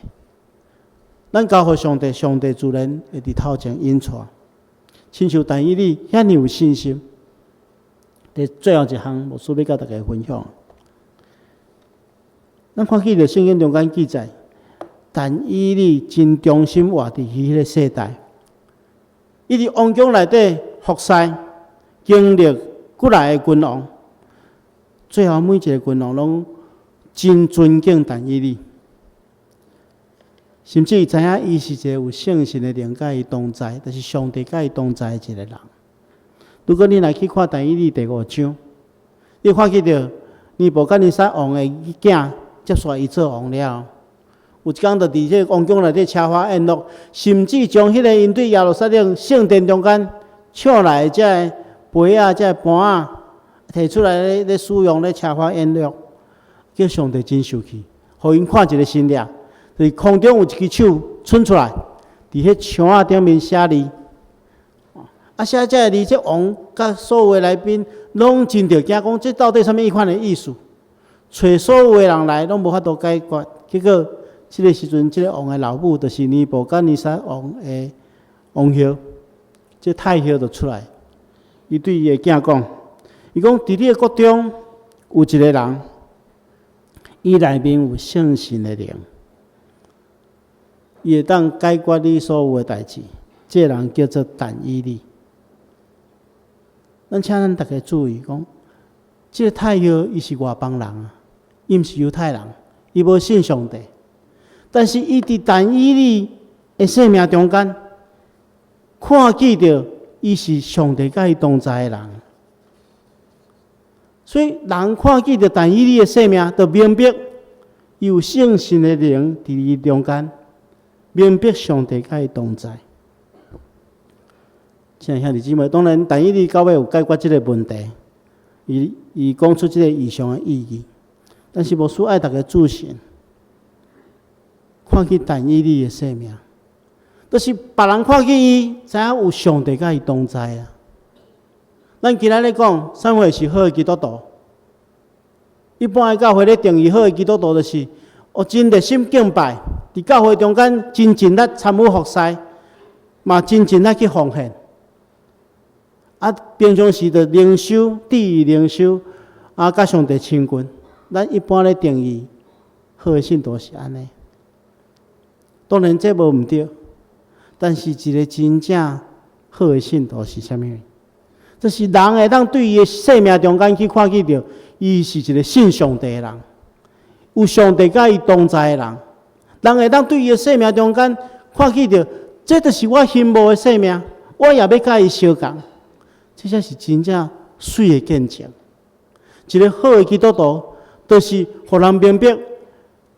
咱交予上帝，上帝自然會佇頭前引帶。親像但以理遐爾有信心。佇最後一項，牧師欲佮大家分享。咱看見著聖經中間記載，但以理真忠心活佇彼彼个世代，伊佇王宮內底服侍，經歷幾來个君王，最後每一个君王攏真尊敬但以理，甚至知影伊是一個有聖神的靈佮伊同在，就是上帝佮伊同在的一個人。如果你若去看但以理第五章，你看見著尼布甲尼撒王的囝接續伊做王了，有一工就佇這个王宮內底奢華宴樂，甚至將彼个𪜶對耶路撒冷聖殿中間搶來的這个杯仔、這个盤仔，提出來咧使用咧奢華宴樂，叫上帝真生氣，予𪜶看一个神跡，就是空中有一支手伸出來，佇彼牆仔頂面寫字。啊，寫這个字，這王佮所有的來賓攏真著驚，講這到底啥物款的意思？揣所有的人來，攏無法度解決。結果，這个時陣，這个王的老母，就是尼布甲尼撒王的王后，這太后就出來，伊對伊的囝講：伊講，佇你的國中有一个人，伊內面有聖神的靈，伊會當解決你所有的代誌。這个人叫做但以理。咱請咱逐家注意講，這个太后伊是外邦人啊，伊毋是猶太人，伊無信上帝。但是伊佇但以理的生命中間，看見著伊是上帝佮伊同在的人，所以人看見著但以理的生命，就明白伊有聖神的靈佇伊中間，明白上帝佮伊同在。親愛兄弟姊妹，當然，但以理到尾有解決這个問題，伊講出這个異象的意義。但是牧師愛逐家注神，看見但以理的生命，就是別人看見伊，知影有上帝佮伊同在啊。咱今仔日講，啥物是好的基督徒？一般的教會咧定義好的基督徒，就是哦真熱心敬拜，佇教會中間真盡力參與服侍，嘛真盡力去奉獻。啊，平常時就靈修、注意靈修，啊，佮上帝親近。咱一般咧定義好的信徒是按呢。當然這無毋對，但是一個真正好的信徒是啥物？就是人會當對伊的生命中間去看見著，伊是一個信上帝的人，有上帝佮伊同在的人。人會當對伊的生命中間看見著，這就是我欣慕的生命，我也欲佮伊相仝。這才是真正媠的見證。一個好的基督徒，就是予人明白，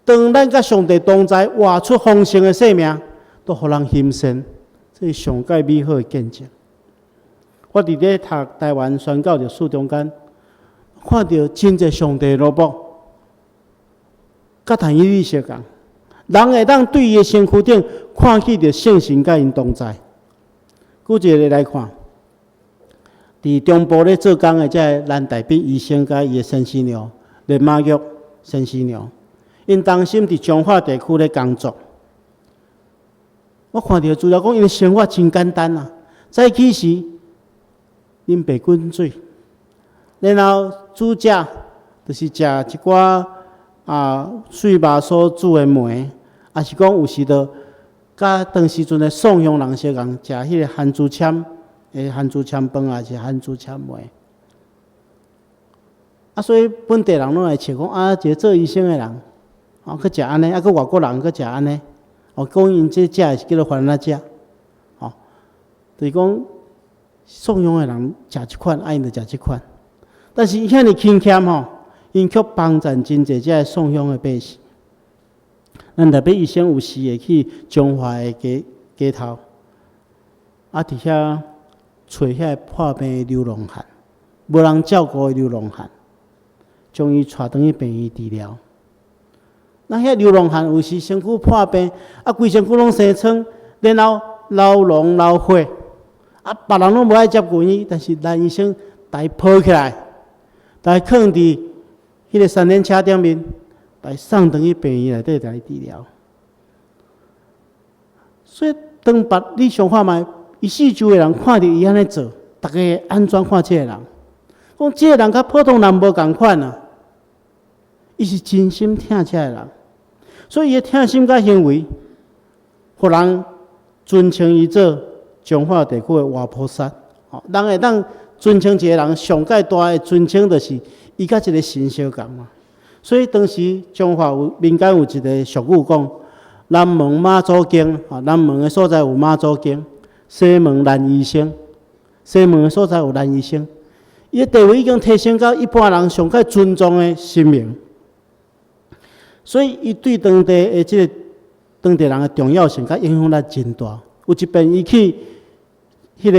當咱佮上帝同在，活出豐盛的生命，都予人欣羨，這是上蓋美好的見證。我佇咧讀台灣宣教歷史中間，看著真濟上帝奴僕，佮但以理相仝，人會當對伊的身軀頂看見著聖神佮𪜶同在。舉一個例來看，佇中部咧做工的這个蘭大筆醫生佮伊的先生娘連馬玉先生娘，𪜶同心佇彰化地區咧工作。我看著資料講，𪜶的生活真簡單啊，早起時啉白滾水，然後煮食就是食一寡碎肉所煮的糜，抑是講有時就佮當時陣的宋鄉人相仝，食彼個番薯籤的番薯籤飯，抑是番薯籤糜。啊，所以本地人攏來笑講啊，一個做醫生的人，哦，閣食按呢，啊，閣外國人閣食按呢，哦，講𪜶這食的是叫做番仔食，哦，就是講宋鄉的人食這款，啊，𪜶就食這款。但是伊遐爾勤儉吼，𪜶卻幫贊真濟這个宋鄉的百姓。咱特別醫生有時會去彰化的街街頭，啊，佇遐揣遐個破病的流浪漢，無人照顧的流浪漢，將伊帶轉去病院治療。那遐流浪漢有時身軀破病，啊，規身軀攏生瘡，然後流膿流血，啊，別人攏無愛接近伊，但是蘭醫生共伊抱起來，共伊囥佇彼個三輪車頂面，共伊送轉去病院內底來治療。所以當別你想看覓，伊四周的人看著伊按呢做，逐家按怎看這个人？講這個人佮普通人無仝款啊！伊是真心疼這个人，所以伊的疼心佮行為，予人尊稱伊做彰化地區的活菩薩。吼，人會當尊稱一個人上蓋大的尊稱，就是伊佮一個神相仝嘛。所以當時彰化有民間有一個俗語講：南門媽祖宮，吼，南門的所在有媽祖宮；西門蘭醫生，西門的所在有蘭醫生。伊的地位已經提升到一般人上蓋尊重的神明，所以伊對當地的這個當地人的重要性佮影響力真大。有一遍伊去彼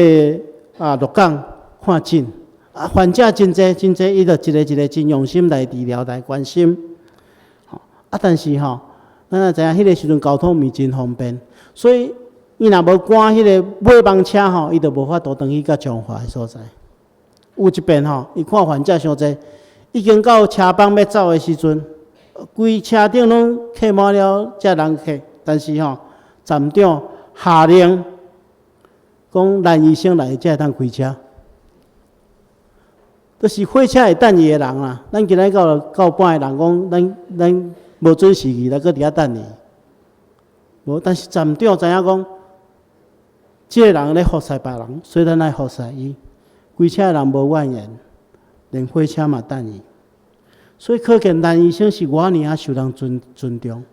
個鹿港看診，啊，患者真濟真濟，伊就一个一个真用心來治療來關心。啊，但是吼，咱也知影彼個時陣交通毋是真方便，所以伊若無趕彼個尾班車吼，伊就無法度轉去到彰化的所在。有一遍吼，伊看患者傷濟，已經到車班欲走的時陣，規車頂攏客滿了遮人客，但是吼，站長下令講蘭醫生來才會當開車，就是火車會等伊的人啦。咱今日到到半的人講，咱咱無準時去，來閣佇遐等伊。無，但是站長知影講，這个人咧服侍別人，所以咱愛服侍伊。規車的人無怨言，連火車嘛等伊。所以可見蘭醫生是偌爾仔受人尊尊重。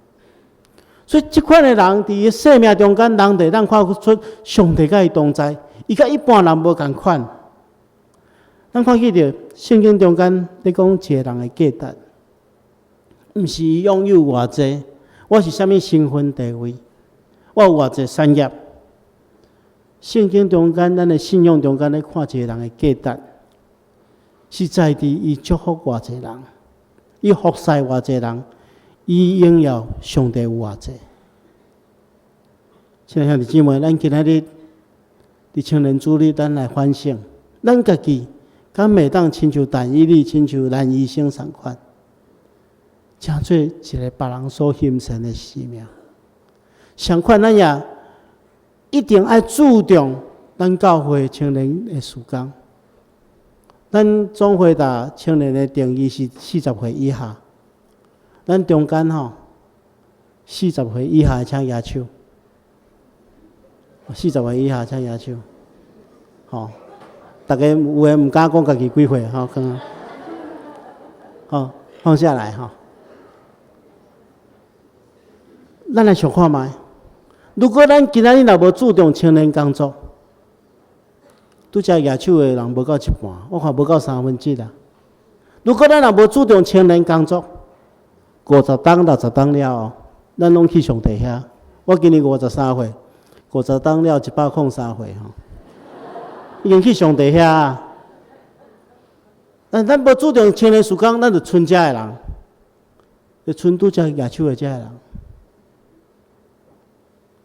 所以這款的人佇伊生命中間，人就會當看出上帝佮伊同在，伊佮一般人無仝款。咱看見著聖經中間咧講一個人的價值，毋是伊擁有偌濟，我是啥物身份地位，我有偌濟產業。聖經中間，咱的信仰中間咧看一個人的價值，是在佇伊祝福偌濟人，伊服侍偌濟人，伊榮耀上帝有偌濟。親愛兄弟姊妹，咱今仔日佇青年主日，咱來反省，咱家己敢會當親像但以理、親像蘭醫生仝款，成做一個別人所欣羨的生命。相款，咱也一定愛注重咱教會青年的事工。咱總會的青年的定義是40歲以下，咱中間吼四十歲以下的請舉手，四十歲以下請舉手，吼，逐家有的毋敢講家己幾歲吼，可能，好放下來吼。咱來想看覓，如果咱今仔日若無注重青年工作，拄才舉手的人無夠一半，我看無夠三分之一啦。如果咱若無注重青年工作， 50冬、60冬了後，咱攏去上帝遐。我今年53歲，50冬了103歲吼，已經去上帝遐啊。但咱無注重青年事工，咱就賰遮的人，就賰拄才舉手的遮的人。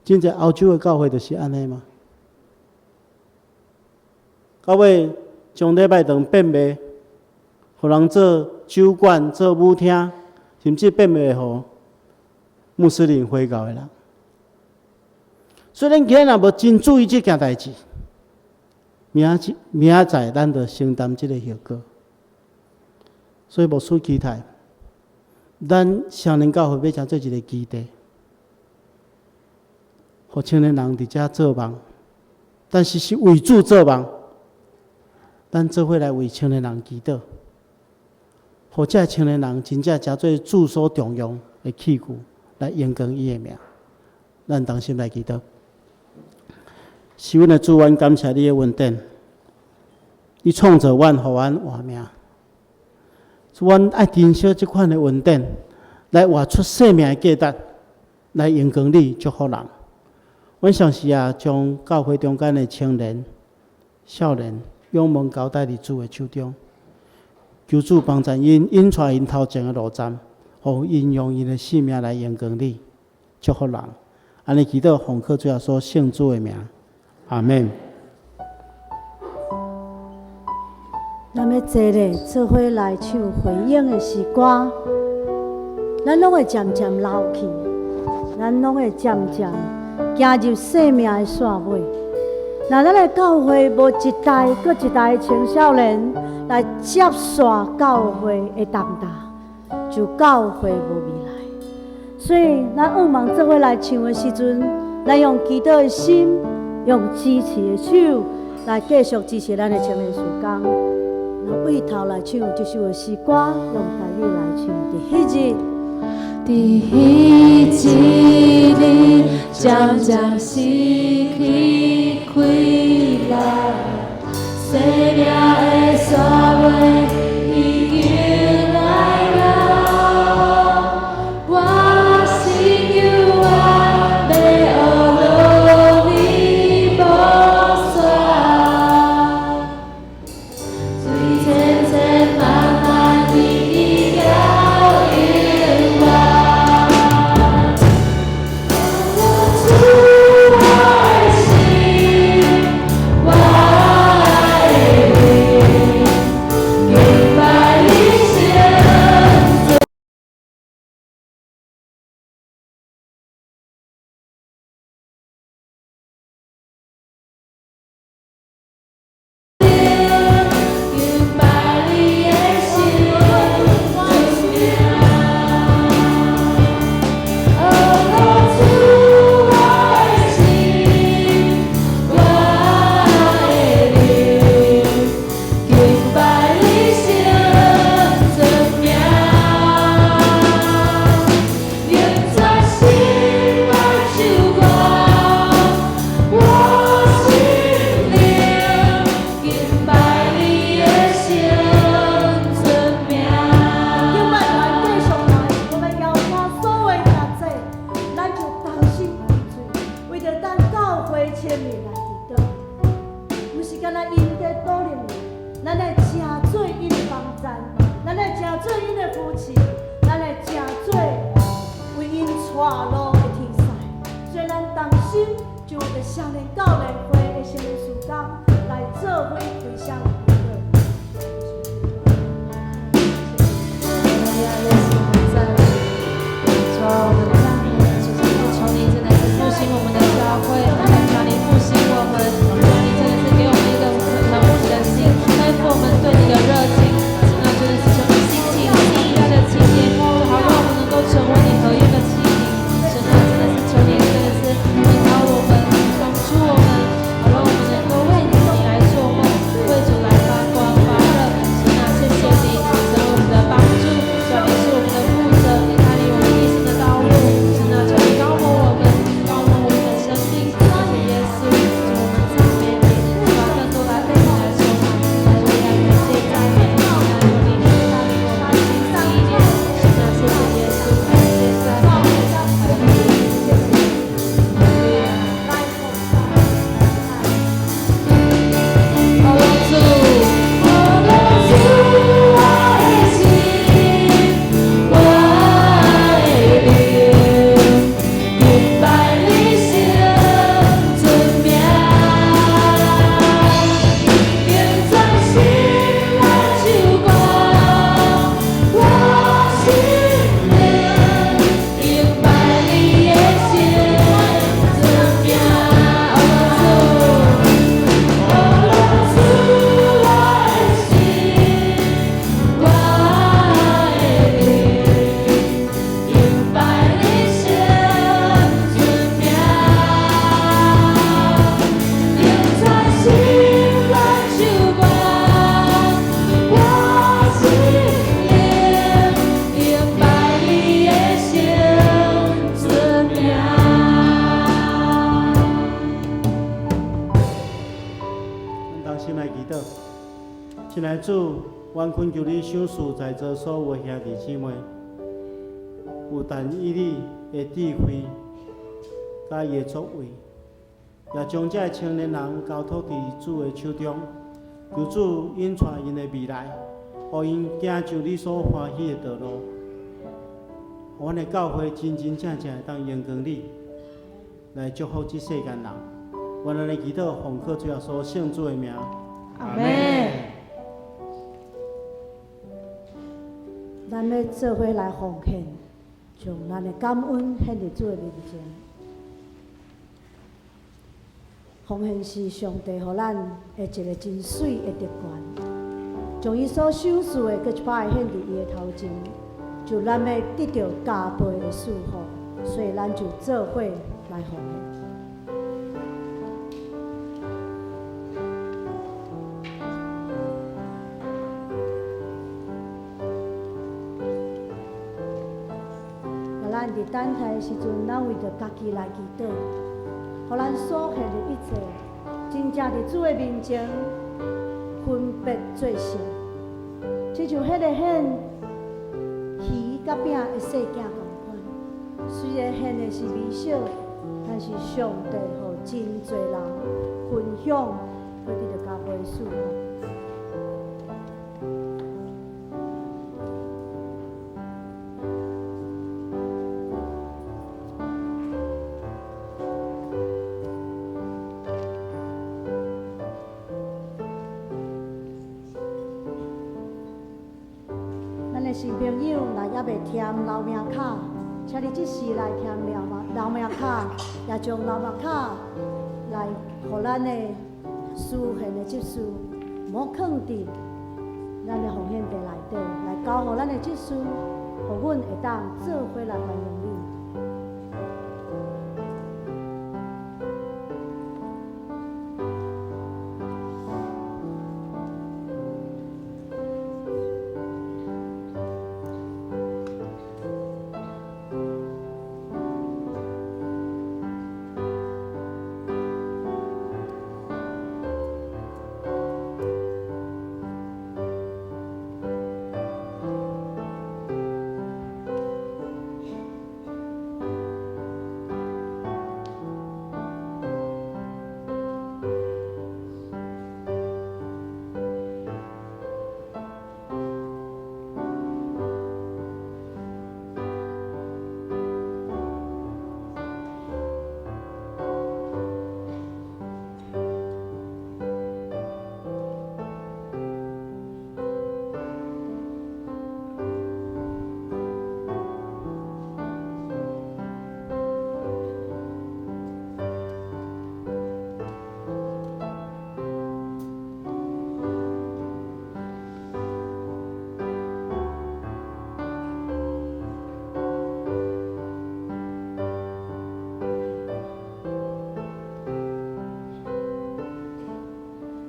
真濟歐洲的教會就是按呢嘛。到尾將禮拜堂變賣，予人做酒館、做舞廳，甚至變賣予穆斯林回教的人。所以咱今日若無真注意這件代誌，明仔載咱就承擔這個後果。所以牧師期待，咱少年教會欲成做一个基地，予青年人佇遮做夢，但是是為主做夢。咱做伙來為青年人祈禱，予這青年人真正成做主所重用的器具，來榮光伊的名。咱同心來祈禱。是阮的主，阮感謝你的恩典，你創造阮，予阮活命。阮愛珍惜這款的恩典，來活出生命的價值，來榮光你，祝福人。阮相信啊，將教會中間的青年、少年，仰望交代佇主的手中，求主幫助𪜶，引帶𪜶頭前的路站，予𪜶用𪜶的性命來榮光你，祝福人。按呢祈禱，奉靠主耶穌聖子的名，阿門。咱欲坐咧，做伙來唱回應的詩歌，咱攏會漸漸老去，咱攏會漸漸行入生命的煞尾。若咱的教會無一代閣一代的青少年來接續教會的重擔，就教會無未來。所以，咱向望做伙來唱的時陣，咱用祈禱的心，用支持的手來繼續支持咱的青年事工。對頭來唱這首的詩歌，用台語來唱。佇彼日，佇彼一日，漸漸失去氣力，生命的煞尾已經來到，我心猶原欲學落你無煞。水千千萬萬年的教育我，主我的心，我的靈，敬拜你聖尊。敬拜你的聖名，哦，主我的心，我的靈，敬拜你聖尊名，用全心來唱歌，我心靈敬拜你的聖尊名。敬拜團繼續來，我們邀請所有的讀者，咱就同心凝聚，為著咱教會青年來祈禱。毋是干焦𪜶佇倒入來，咱來成做𪜶的幫贊，咱來成做𪜶的扶持，咱來成做為𪜶帶路的天使。所以咱同心，就為著少年教聯會的青年事工來做伙開聲祈禱。主啊，我們讚美你，主，求你真的是復興我們的教會，求你復興我們，求你真的是給我們一個渴慕你的心，恢復我們對你的熱情。神啊，真的是求你興起新一代的青年，就好讓我們能夠成為你合用的器皿。神啊，真的是求你真的是引導我們，幫助我們，好讓我們能夠為你來做夢。来祈祷。亲爱的主，阮恳求你赏赐在座所有的兄弟姊妹，有但以理的智慧，佮伊的作为，也將這个青年人交託佇主的手中，求主引帶𪜶的未來，予𪜶行上你所歡喜的道路。予阮的教會真真正正會當榮光你，來祝福這世間人。阮按呢祈禱，奉靠主耶穌聖子的名。阿們。咱欲做伙來奉獻，將咱的感恩獻佇主的面前。奉獻是上帝予咱的一个真媠的特權，將伊所賞賜的，閣一擺獻佇伊的頭前，就咱欲得著加倍的祝福，所以咱就做伙來奉獻。咱佇等待的時陣，咱為著家己來祈禱，予咱所獻的一切，真正佇主的面前分別做聖。親像彼个獻魚佮餅的細囝仝款，雖然獻的是微小，但是上帝予真濟人分享，閣得著加倍祝福。咱的新朋友若猶未填留名卡，請你這時來填留名卡，也將留名卡來予咱的司獻的執事，毋好囥佇咱的奉獻袋內底，來交予咱的執事，予阮會當做伙來歡迎你。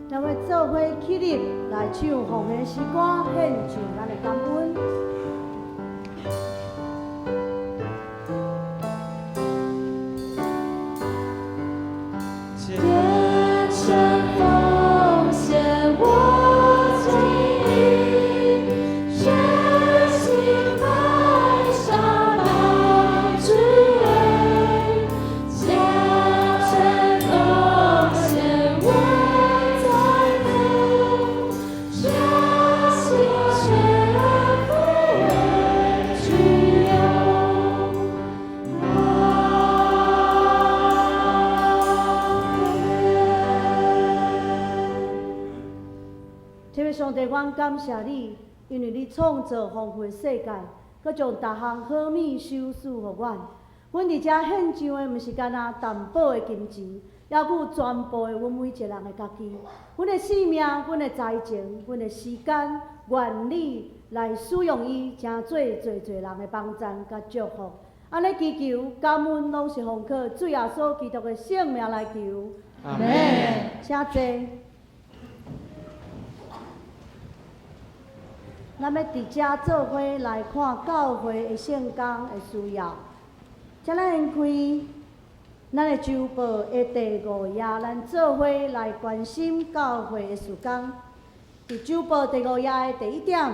咱欲做伙起立來唱奉獻詩歌，獻上咱的感恩。虔誠奉獻我心意，全心愛上報主恩。虔誠奉獻我財富，全心全付為主用。阿天父上帝，阮感謝你，因為你創造豐富的世界，閣將逐項好物賞賜予阮。阮佇遮獻上的，毋是干焦淡薄的金錢，猶閣有全部的阮每一個人的家己。阮的性命、阮的才情、阮的時間，願你來使用伊，成做濟濟人的幫贊佮祝福。按呢祈求感恩，攏是奉靠主耶穌基督的聖名來求。阿們。請坐。咱欲佇遮做伙來看教會的聖工的需要。請咱掀開咱的週報的第五頁，咱做伙來關心教會的事工。佇週報第五頁的第一點，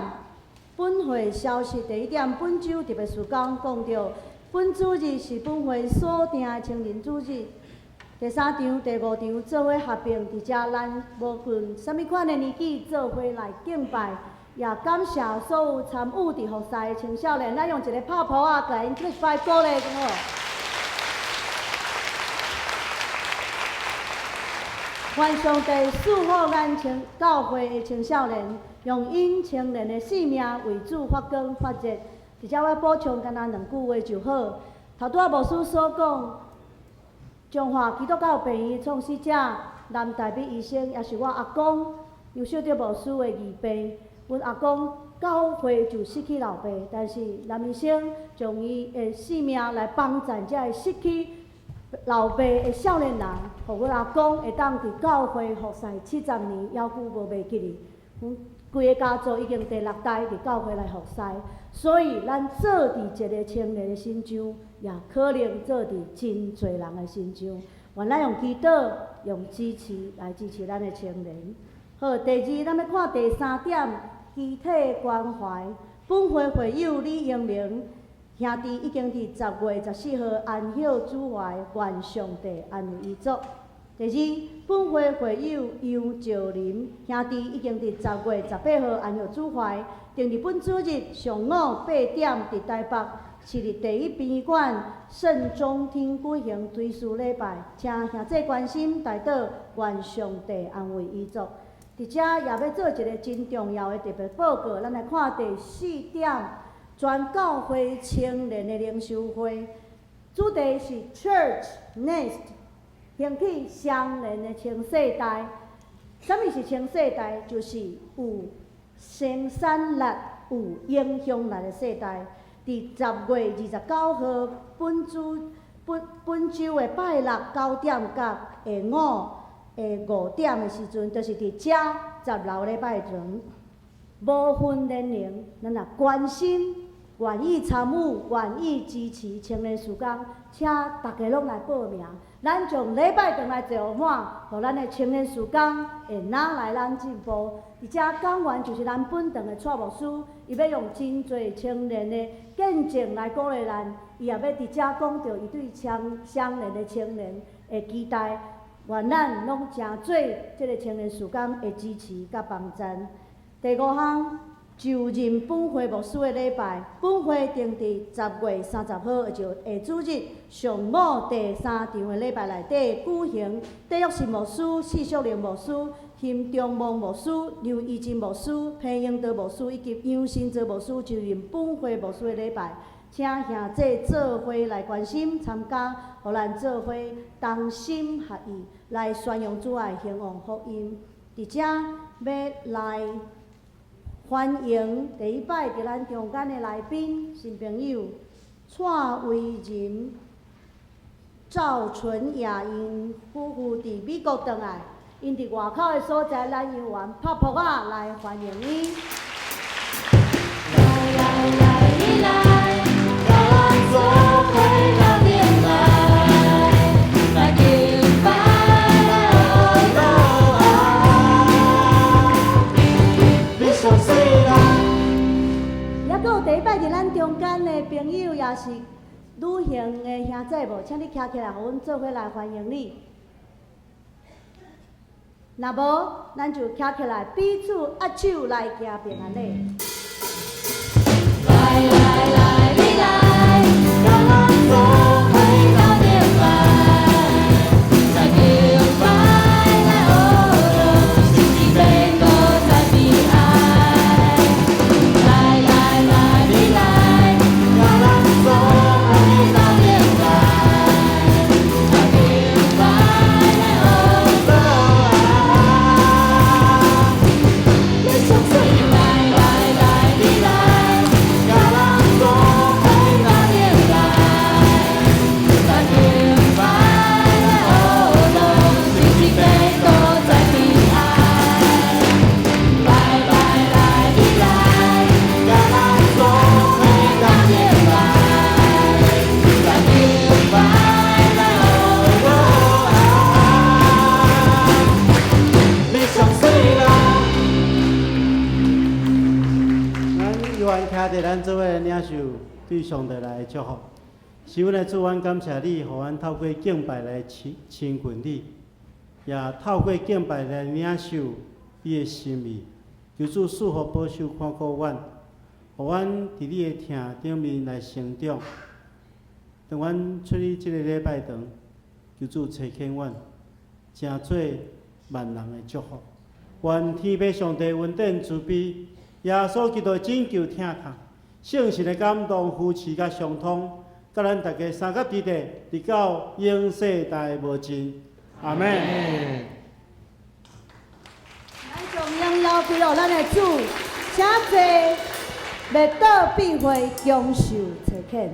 本會消息第一點，本週特別事工講著，本主日是本會所定的青年主日。第三場、第五場做伙合併佇遮，咱無論啥物款的年紀，做伙來敬拜，也感謝所有參與佇服侍的青少年。咱用一个拍噗仔，共𪜶一擺鼓勵，好。願上帝賜福咱青教會的青少年，用𪜶青年的生命為主發光發熱。佇遮我補充干焦兩句話就好。頭拄仔牧師所講，中華基督教病院創始者南大美醫生，也是我阿公，楊秀德牧師的二伯。阮阿公9歲就失去老爸，但是南醫生將伊的性命來幫贊這个失去老爸的少年人，予阮阿公會當佇教會服侍70年，猶閣無袂記哩。阮規个家族已經第六代佇教會來服侍，所以咱做佇一个青年的身上，也可能做佇真濟人的身上。願咱用祈禱、用支持來支持咱的青年。好，第二，咱欲看第三點，肢體關懷。本會會友李英明兄弟已經佇10月14號安息主懷，願上帝安慰遺族。第二，本會會友楊兆林兄弟已經佇10月18號安息主懷，定佇本主日上午8點，佇台北市立第一殯儀館聖中廳舉行追思禮拜，請兄弟關心代禱，願上帝安慰遺族。佇遮也欲做一个真重要的特別報告，咱來看第四點，全教會青年的靈修會，主題是 Church Next，興起雙年的青世代。啥物是青世代？就是有生產力、有影響力的世代。佇10月29號，本週本本週的拜六9點到下午的5點的時陣，就是佇遮10樓禮拜堂，無分年齡，咱若關心、願意參與、願意支持青年事工，請逐家攏來報名。咱將禮拜堂來坐滿，予咱的青年事工會哪來咱進步。而且講員就是咱本堂的蔡牧師，伊欲用真濟青年的見證來鼓勵咱，伊也欲佇遮講著伊對青少年的青年的期待。願咱攏誠做這个青年事工的支持佮幫贊。第五項，就任本會牧師的禮拜，本會定佇10月30號，也就下主日上午第三場的禮拜內底舉行。戴玉信牧師、謝淑玲牧師、邢中望牧師、劉怡靜牧師、彭英德牧師以及楊新哲牧師就任本會牧師的禮拜。請兄弟做伙來關心參加，予咱做伙同心合意來宣揚主愛興旺福音。佇遮欲來歡迎第一擺佇咱中間的來賓新朋友蔡維仁、趙純雅𪜶夫婦佇美國轉來，𪜶佇外口的所在，咱猶原拍噗仔來歡迎𪜶。來來來，你來，佮咱做伙鬥陣來，來敬拜，來學愛。你上世人。猶閣有第一擺佇咱中間的朋友，也是旅行的兄姊無？請你徛起來，予阮做伙來歡迎你。若無，咱就徛起來彼此握手來行平安禮。來來來，你來，佮咱做伙鬥陣來，來敬拜，來學樂，心志欲閣再悲哀。來來來，你來，佮咱做伙鬥陣來，來敬拜，來學樂。你上世來來來，你來，佮咱做兄弟，咱做伙來領受對上帝來的祝福。是阮的主，阮感謝你，予阮透過敬拜來親近你，也透過敬拜來領受你的心意。求主賜福保守看顧阮，予阮佇你的疼頂面來成長。當阮出去這个禮拜堂，求主差遣阮，成做萬人的祝福。願天父上帝恩典慈悲，耶穌基督的拯救疼痛，聖神的感動扶持佮相通，佮咱大家相佮佇咧，直到永世代無盡。阿們。咱將榮耀歸予咱的主，請坐，欲倒閉會，享受差遣。